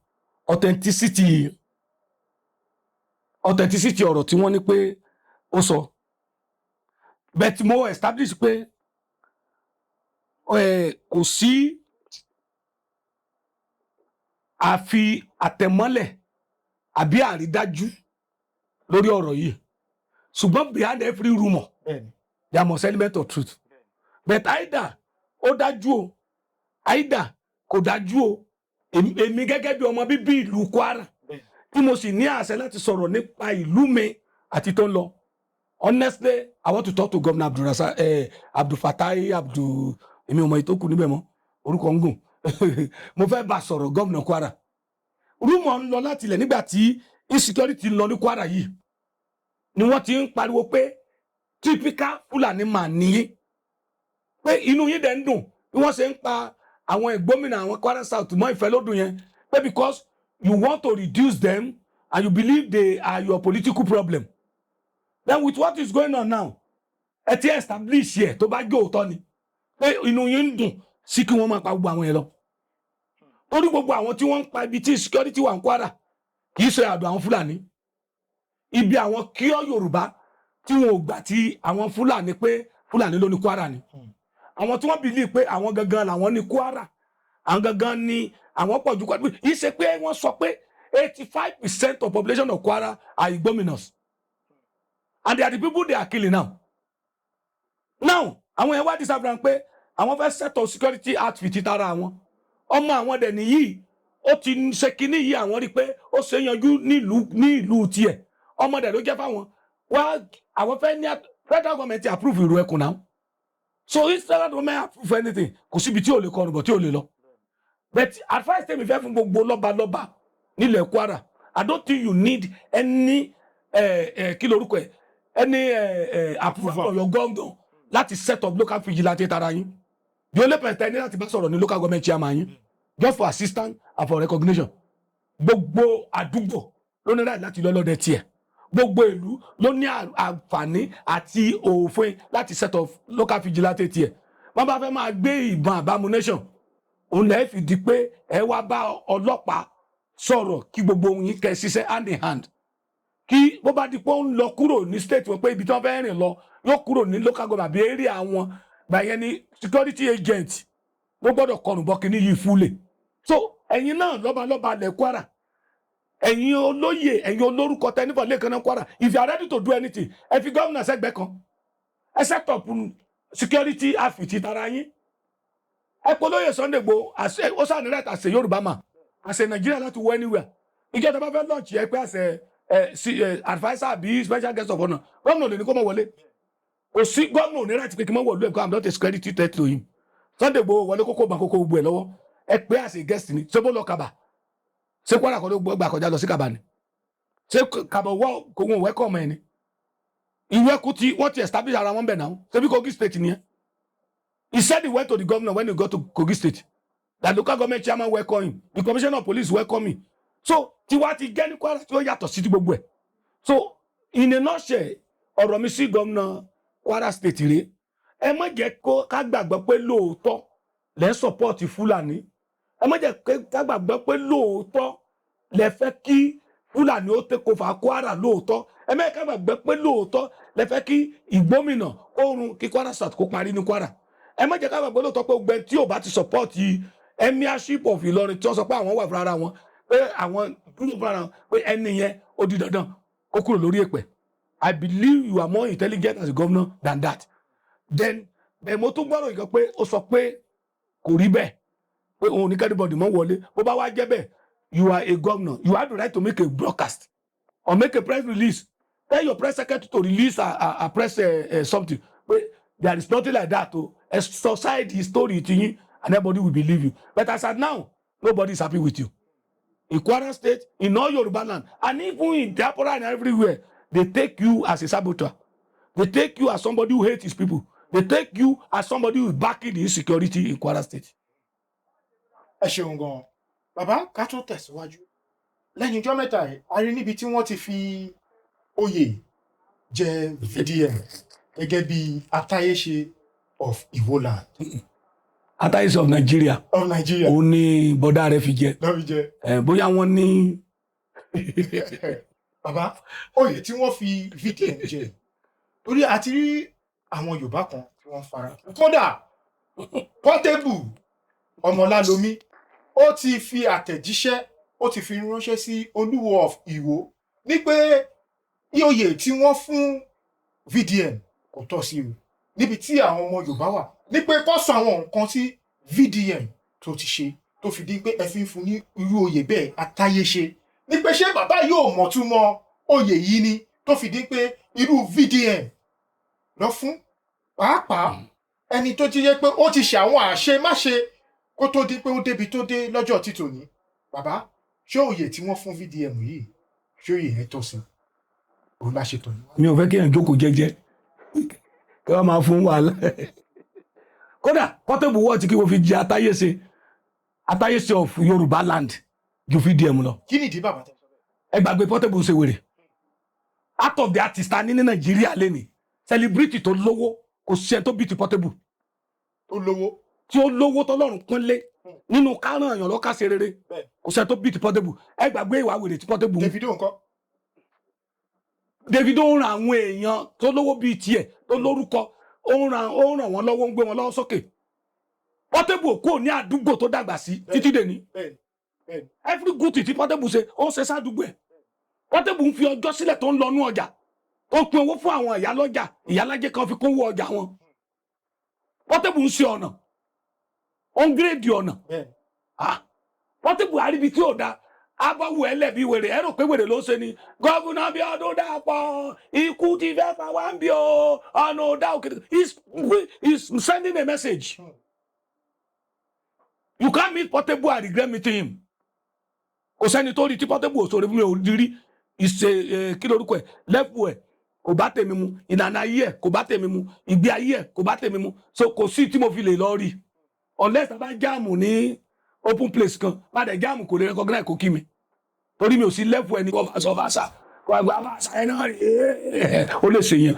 authenticity ọ̀rọ̀ tí wọ́n ní pé ó sọ. But mo establish pé kò sí àfi àtẹ̀mọ́lẹ̀ àbí àrídájú lórí ọ̀rọ̀ yìí, ṣùgbọ́n behind every rumour there must element of truth. But either ó dájú o, either kò dájú o, èmi gẹ́gẹ́ bí ọmọ bíbí ìlú Kwara tí mo sì ní àṣẹ láti sọ̀rọ̀ nípa ìlú mi àti tó ń lọ, honestly, I want to talk to Governor Abdulrasa, Abdulfatai Abdul, èmi ò mọ ìtókù níbẹ̀ mọ́, orúkọ ń gùn. Mo fẹ́ bá sọ̀rọ̀, Governor Kwara. Rumour ń lọ láti ilẹ̀ nígbà tí insecurity ń lọ ní Kwara yìí ni wọ́n ti ń pariwo pé typical Fúlàní mà níyìn, pé inú yín dẹ̀ ń dùn bí wọ́n ṣe ń pa àwọn ìgbómìnà àwọn Kwara South mọ́ Ìfẹ́lódùn yẹn, pé because you want to reduce them and you believe they are your political problem. Then with what is going on now, ẹ ti establish yẹ, tó bá jẹ́ òótọ́ ni pé inú yín ń dùn sí kí wọ́n máa pa gbogbo àwọn yẹn lọ, torí gbogbo àwọn tí wọ́n ń pa, ibi tí security wà ní Kwara kì í ṣe àdó àwọn Fúlàní, ibi àwọn kíọ́ Yorùbá tí wọn ò gbà tí àwọn Fúlàní pé Fúlàní ló ní Kwara ni. Àwọn tí wọ́n believe pé àwọn gangan làwọn ní Kwara, àwọn gangan ní àwọn pọ̀ ju Kwara. Yìí ṣe pé wọ́n sọ pé 85% of population of Kwara are Igbominas and they are the people they are killing now. Now àwọn yẹn wá disappoint pé àwọn fẹ́ set up security outfit tara àwọn ọmọ àwọn dẹ̀ nìyí, ó ti ṣe kinní yìí, àwọn rí i pé ó ṣe yanjú nílùú ní ìlú tiẹ̀, ọmọ dẹ̀ ló jẹ́ fáwọn wá. Àwọn fẹ́ ní federal government approve Ìrù Ẹkùn náà. So if federal government approve anything, kò síbi tí ò lè kọrùn bọ̀ tí ò lè lọ. But advice tèmi fẹ́ fún gbogbo lọ́balọ́ba nílẹ̀ Kwara, I don't think you need any kí lorúkọ ẹ, any approval from your governor láti set up local vigilante tara yín. The only person ní láti bá sọ̀rọ̀ ní local government chairman yín, just for assistance and for recognition. Gbogbo àdúgbò ló ní right láti lọ́lọ́dẹ tiẹ̀, gbogbo ìlú ló ní àǹfààní àti òfin láti set up local vigilante tiẹ̀. Wọ́n bá fẹ́ máa gbé ìbọn àbí ammunition, òun lẹ́ẹ̀ fi di pé ẹ wá bá ọlọ́pàá sọ̀rọ̀ kí gbogbo ohun yín kẹ́ ṣiṣẹ́ hand in hand, kí bó bá di pé ó ń lọ kúrò ní state wọn, pé ibi tí wọ́n fẹ́ rìn lọ yóò kúrò ní local government àbí area wọn, gbà yẹn ni security agent ló gbọ́dọ̀ kọrùn bọ́ kínní yìí fúlẹ̀. So ẹ̀yin náà, lọ́balọ́ba lẹ̀ Kwara, ẹ̀yin olóyè, ẹ̀yin olórúkọ tẹnifọ̀ lẹ́ẹ̀kan náà Kwara, if you are ready to do anything, ẹ fi gómìnà sẹ́gbẹ́ kan, ẹ set up security outfit tara yín. Ẹ pé olóyè Sunday Igboho, ó sàn ní right àṣẹ Yorùbá mà àṣẹ Nàìjíríà láti wọ anywhere. Ìjọba bá fẹ́ launch ẹ pé àṣẹ ẹ sí ẹ adviser àbí special guest of honour, gómìnà lè ní kó mọ̀ wọlé. Kò sí gómìnà ò ní right pé kí n mọ̀ wọlé ẹ̀kọ́. I'm not a security threat to him. Sunday Igboho wọlé kókó bàn kókó gbogbo ẹ̀ lọ́wọ́. Ẹ pé àṣẹ guest ni. Ṣé bó lọ Kaba? Ṣé Kwara kọ́ ló gbà kọjá lọ sí Kaba ni? Ṣé Kaba wọ́ kò wọ́n welcome ẹ ni? Ìwé kú tí wọ́n ti establish ara wọn bẹ̀ náà. Ṣebí Kogi State nìyẹn? He said he went to the governor when he got to Kogi State, the local government chairman welcome him, the commissioner of police welcome him. So tiwa ti jẹ́ ní Kwara tí ó yàtọ̀ sí ti gbogbo ẹ̀. So in a nutshell, ọ̀rọ̀ mi sí gómìnà Kwara State rèé: ẹ má jẹ́ kó ká gbàgbọ́ pé lóòótọ́ lẹ́ ń support Fúlàní. Ẹ má jẹ́ ká gbàgbọ́ pé lóòótọ́ lẹ fẹ́ kí Fúlàní ó take over Kwara lóòótọ́. Ẹ má jẹ́ ká gbàgbọ́ pé lóòótọ́ lẹ fẹ́ kí ìgbómìnà kórun kí Kwara South kó parí ní Kwara. Ẹ má jẹ́ ká gbàgbọ́ lóòótọ́ pé gbẹ tí ò bá ti support emirship of Ìlọrin, tí wọ́n sọ pé àwọn wà fúnra wọn, pé àwọn dúró fúnra wọn, pé ẹni yẹn ó di dandan kó kúrò lórí èpẹ̀. I believe you are more intelligent as a governor than that. Then bẹ́ẹ̀, mo tún gbọ́dọ̀ nǹkan pé ó sọ pé kò rí bẹ́ẹ̀, pé òun ní k'anybody mọ́ wọlé. Bó bá wá jẹ́ bẹ́ẹ̀, you are a governor, you have the right to make a broadcast. Or make a press release. Tell your press secretary to release a press something pé there is nothing like that o. Ẹ sọ side story ti yín and everybody will believe you. But as at now, nobody is happy with you in Kwara State, in all Yoruba land, and even in diaspora and everywhere. They take you as a saboteur. They take you as somebody who hates his people. They take you as somebody who is backing the insecurity in Kwara State. Ẹ ṣeun gan, bàbá. Ká tó tẹ̀síwájú, lẹ́yìn ijọ́ mẹ́ta yìí, a rí níbi tí wọ́n ti fi oyè jẹ VDM gẹ́gẹ́ bí Atáyéṣe of Iwoland. Atáyéṣe of Nigeria. Of Nigeria. Òun ni bọ́dá rẹ̀ fi jẹ. Lọ́ọ́ fi jẹ. Ẹ bóyá wọ́n ní. Bàbá, oyè tí wọ́n fi VDM jẹ, torí a ti rí àwọn Yorùbá kan tí wọ́n fara, kódà Portable Ọmọlálómí, ó ti fi àtẹ̀jíṣẹ́, ó ti fi ránṣẹ́ sí Olúwo of Ìwó ní pé oyè tí wọ́n fún VDM kò tọ́ sí o, níbi tí àwọn ọmọ Yorùbá wà ní pé kó sọ àwọn nǹkan tí VDM tó ti ṣe tó fi di pé ẹ fi ń fún ní irú oyè bẹ́ẹ̀, Atáyéṣe, ní pé ṣé bàbá yóò mọ̀túmọ̀ oyè yìí ni tó fi di pé irú VDM lọ fún, pàápàá ẹni tó ti yẹ pé ó ti ṣe àwọn àṣemáṣe kó tó di pé ó débi tó dé lọ́jọ́ títòní? Bàbá, ṣé oyè tí wọ́n fún VDM yìí, ṣé oyè yẹn tọ́ sí òun la ṣe tọ̀ ní? Mi ò fẹ́ kí èèyàn jókòó jẹ́jẹ́ kí wọ́n máa fún wàhálà. Kódà Portable wọ́ọ̀ tí kí wọ́n fi jẹ Atáyéṣe, Atáyéṣe of Yorùbá land ju VDM lọ. Kí nìdí, bàbá, tẹ́ sọ bẹ́ẹ̀? Ẹ gbàgbé Portable ṣe wèrè. Out of the artist a ní ní Nàìjíríà lẹ́nìí, celebrity tó lówó, kò sí ẹni tó bí ti Portable. Tó lówó. Tí ó lówó, tọ́lọ́run pọ́nlé nínú kárán èèyàn lọ́ka ṣe rere, kò sí ẹni tó bí ti Portable. Ẹ gbàgbé ìwà wèrè tí Portable ń. Davido ńkọ́? Davido ń ran àwọn èèyàn tó lówó bíi tiẹ̀, tó lórúkọ, ó ń ràn wọ́n lọ́wọ́, ń gbé wọn lọ́wọ́ sókè. Portable kò ní àdúgbò tó dàgbà sí títí dèní. bẹ́ẹ̀ni bẹ́ẹ̀ni Every good thing tí Portable ṣe, ó ń ṣe sádùúgbò ẹ̀. Portable ń fi ọjọ́ sílẹ̀ tó ń lọ nú ọjà, ó ń pín owó fún àwọn ìyálọ́jà, ìyálájẹ́ kan fi kówó ọjà wọn. Portable ń ṣe ọ̀nà, ó ń grade ọ̀nà. Ah, Portable àríbi tí ò da abáwo ẹlẹ́bi wèrè, ẹ rò pé wèrè ló ń ṣe ni. Governor Bíọ́dún Dàpọ̀, ikú ti fẹ́ pa wá ń bí o, ọ̀nà ò dá òkè. He's sending a message. You can't meet Portable and regret meeting him. Kò sẹ́ni tó rí tí Portable ò sọ̀rọ̀ fún mi ò rí ìṣe. Kí lorúkọ ẹ̀, lẹ́fù ẹ̀ kò bá tèmi mu, ìlànà ayé ẹ̀ kò bá tèmi mu, ìgbé ayé ẹ̀ kò bá tèmi mu, so kò sí tí mo fi lè lọ rí unless a bá jam ní open place kan. Bá dẹ̀ jam, kò lè recognize kò kí mi torí mi ò sí level ẹni kò sọ fàṣà kò àgbà fàṣà ẹ náà rí ó lè ṣe yẹn.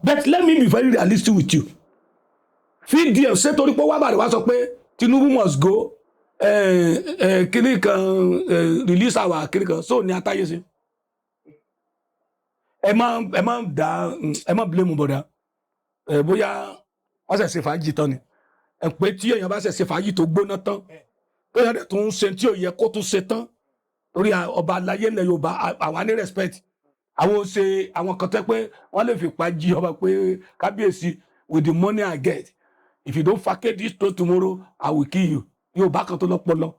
But let me be very realistic with you. VDM ṣé torí pé wá bàrẹ̀ wá sọ pé Tinubu must go, kíní kan, release our kíní kan, so ní atáyé ṣe. Ẹ má dá, ẹ má blame bọ̀dá ẹ. Bóyá wọ́n ṣẹ̀ ṣe fàájì tán ni ẹ pé tí èèyàn bá ṣẹ̀ ṣe fàájì tó gbóná tán, tó yẹ tó ń ṣe tí ò yẹ kó tún ṣe tán, torí ọba aláyé ilẹ̀ Yorùbá, àwa ní respect. Àwọn ṣe àwọn kan tẹ́ pé wọ́n lè fi pa jí ọba pé, "Kábíyèsí, with the money I get, if you don't vacate this throne tomorrow, I will kill you." Yorùbá kan tó lọ́pọlọ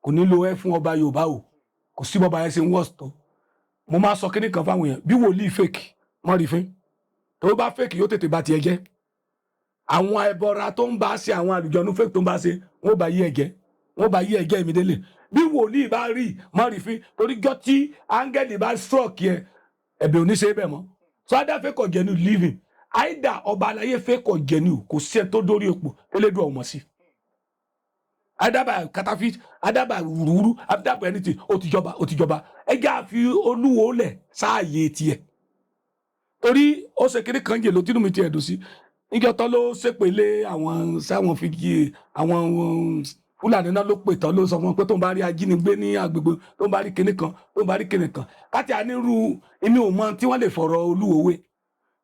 kò ní lo ẹ fún ọba Yorùbá o. Kò sí bọ́ba yẹn ṣe ń wọ́ọ̀sì tó. Mo máa sọ kíní kan fáwọn èèyàn: bí wòlíì fake mọ́ rí fín, tó bá fake, yóò tètè bá tiẹ̀ jẹ́. Àwọn ẹbọra tó ń bá ṣe, àwọn àlùjọ̀nú fake tó ń bá ṣe, wọ́n bá yí ẹ̀jẹ̀, wọ́n bá yí ẹ̀jẹ̀ mi délé. Bí wòlíì bá rí mọ́ rí fín, torí jọ́ tí áńgẹ́lì bá stroke yẹ, ẹ̀bẹ̀ ò ní ṣe é bẹ̀ mọ́. So either fake or genuine, living, either ọba aláyé fake or genuine, kò sí ẹ tó dórí ipò elédùn ọmọ sí, either by counterfeit, either by wúruwúru, either by anything, ó ti jọba, ó ti jọba. Ẹ jẹ́ àfi Olúwo lẹ̀ sáàyè tiẹ̀, torí ó ṣe kiri kan jè ló tínú mi ti ẹ̀dùn sí níjọ́ tán ló ṣépè lé àwọn sáwọn fi kí àwọn Fúlàní náà ló pè tán, ló sọ fún wọn pé tó ń bá rí ajínigbé ní agbègbè, tó ń bá rí kinní kan, tó ń bá rí kinní kan káti ànírú. Èmi ò mọ tí wọ́n lè fọ̀rọ̀ Olúwo wé,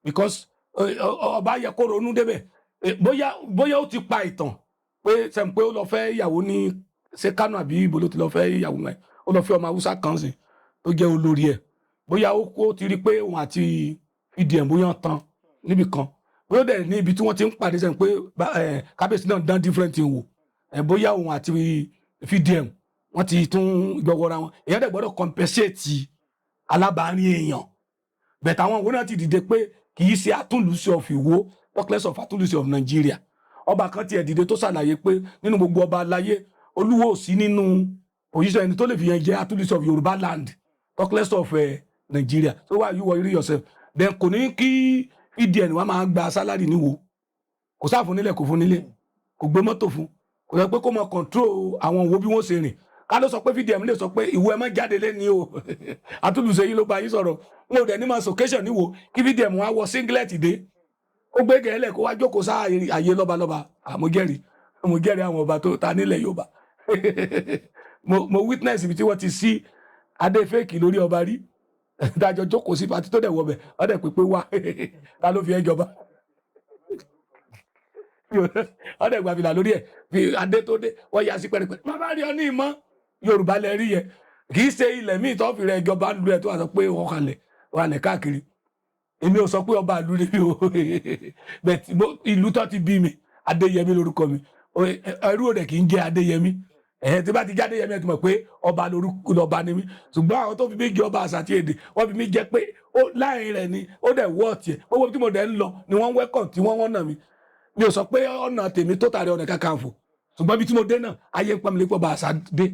because ọba yẹ kó ronú débẹ̀. Bóyá ó ti pa ìtàn pé sẹ́mi pé ó lọ fẹ́ ìyàwó ní ṣé Kánò àbí ibo ló ti lọ fẹ́ ìyàwó mẹ́, ó lọ fẹ́ ọmọ Haúsá kan sí tó jẹ́ olórí ẹ̀. Bóyá ó kó ti rí pé òun àti VDM bóyá tán níbì kan, bóyá ó dẹ̀ ní ibi tí wọ́n ti ń pàdé, sẹ́mi pé kábíyèsí náà dán different thing wò ẹ̀, bóyá òun àti VDM wọ́n ti tún gbọ́wọ́ra wọn. Èèyàn dẹ̀ gbọ́dọ̀ compensate. Alábàárín èèyàn bẹ̀tẹ̀ àwọn òun náà ti dìde pé kì í ṣe Atúnlùṣe of Ìwó, talkless of Atúnlùṣe of Nigeria. Ọba kan tiẹ̀ dìde tó ṣàlàyé pé nínú gbogbo ọba aláyé, Olúwo ò sí nínú position ẹni tó lè fi yẹn jẹ́ Atúnlùṣe of Yorùbá land, talkless of Nigeria. So why you worry yourself then? Kò ní kí VDM wa máa gba salary níwo. Kò sáà fún nílẹ̀, kò fún nílé, kò gbé mọ́tò fún, kò sọ pé kó mọ control àwọn òwò bí wọ́n ṣe rìn. Ká ló sọ pé VDM lè sọ pé ìwọ ẹ má jáde lẹ́ni o, Atúnlùṣe yìí ló bá yín sọ̀rọ̀. Wọn ò dẹ̀ ní máa sọ̀kẹ́sọ̀ níwò kí VDM wá wọ singlet dé, ó gbé gẹ̀ẹ́lẹ̀, kó wá jókòó sá àyè lọ́balọ́ba. Àmúgẹ́rì mo jẹ́rìí àwọn ọba tó ta nílẹ̀ Yorùbá. Mo witness ibi tí wọ́n ti sí adé fake lórí ọba rí, dájọ́ jókòó sí party tó dẹ̀ wọbẹ̀, wọ́n dẹ̀ pé wá, ta ló fi ẹ́ jọba? Wọ́n dẹ̀ gbàfìlà lórí ẹ̀, fi adé tó dé, wọ́n yà sí pẹ́rẹpẹ́rẹ. Bàbá rí ọ ní ìmọ̀ Yorùbá lẹ rí yẹ, kì í ṣe ilẹ̀ míì tó fi rẹ ìjọba lu ẹ̀ tó wà sọ pé wọ́n kalẹ̀ wọ́n kalẹ̀ káàkiri. Èmi ò sọ pé ọba ìlú ni mi o, but ìlú tó ti bí mi, Adéyẹmí lórúkọ mi. Ẹrú rẹ̀ kì í jẹ́ Adéyẹmí. Ẹ̀hẹ́n, tí bá ti jẹ́ Adéyẹmí, ẹ̀ ti mọ̀ pé ọba lórúkọ lọ́ba ni mí. Ṣùgbọ́n àwọn tó fi mí jẹ ọba àṣà àti èdè, wọ́n fi mí jẹ pé ó láàrin rẹ̀ ni ó dẹ̀ wọ́ ọ̀tí ẹ̀. Gbogbo tí mo dẹ̀ ń lọ ni wọ́n wẹ́kọ̀ tí wọ́n wọ́n nà mí. Mi ò sọ pé ọ̀nà tèmi tó tàrí ọ̀nà kakanfò, ṣùgbọ́n ibi tí mo dé náà, ayé ń pọ́nmi lépa ọba àṣà dé,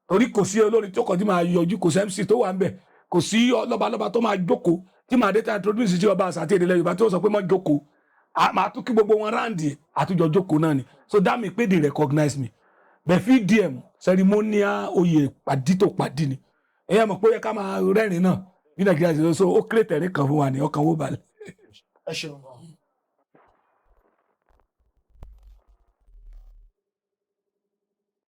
torí kò sí olórin tó kàn tí máa yọjú, kò sí MC tó wà ń bẹ̀, kò sí lọ́balọ́ba tó máa jókòó tí màá dé tá introduce sí ọba àṣà àti èdè ilẹ̀ Yorùbá tí ó sọ pé mọ́ jókòó. Màá tún kí gbogbo wọn round, àtúnjọ jókòó náà ni. So that mean pé they recognize me. Bẹ́ẹ̀ VDM, ceremonial oyè, pàdí tó pàdí ni. Ẹ̀yẹ́ mọ̀ pé ó yẹ ká máa rẹ́rìn náà bí Nàìjíríà ṣe so ó create ẹ̀rín kan fún wa ní ọkàn wó balẹ̀. Ẹ ṣeun gan.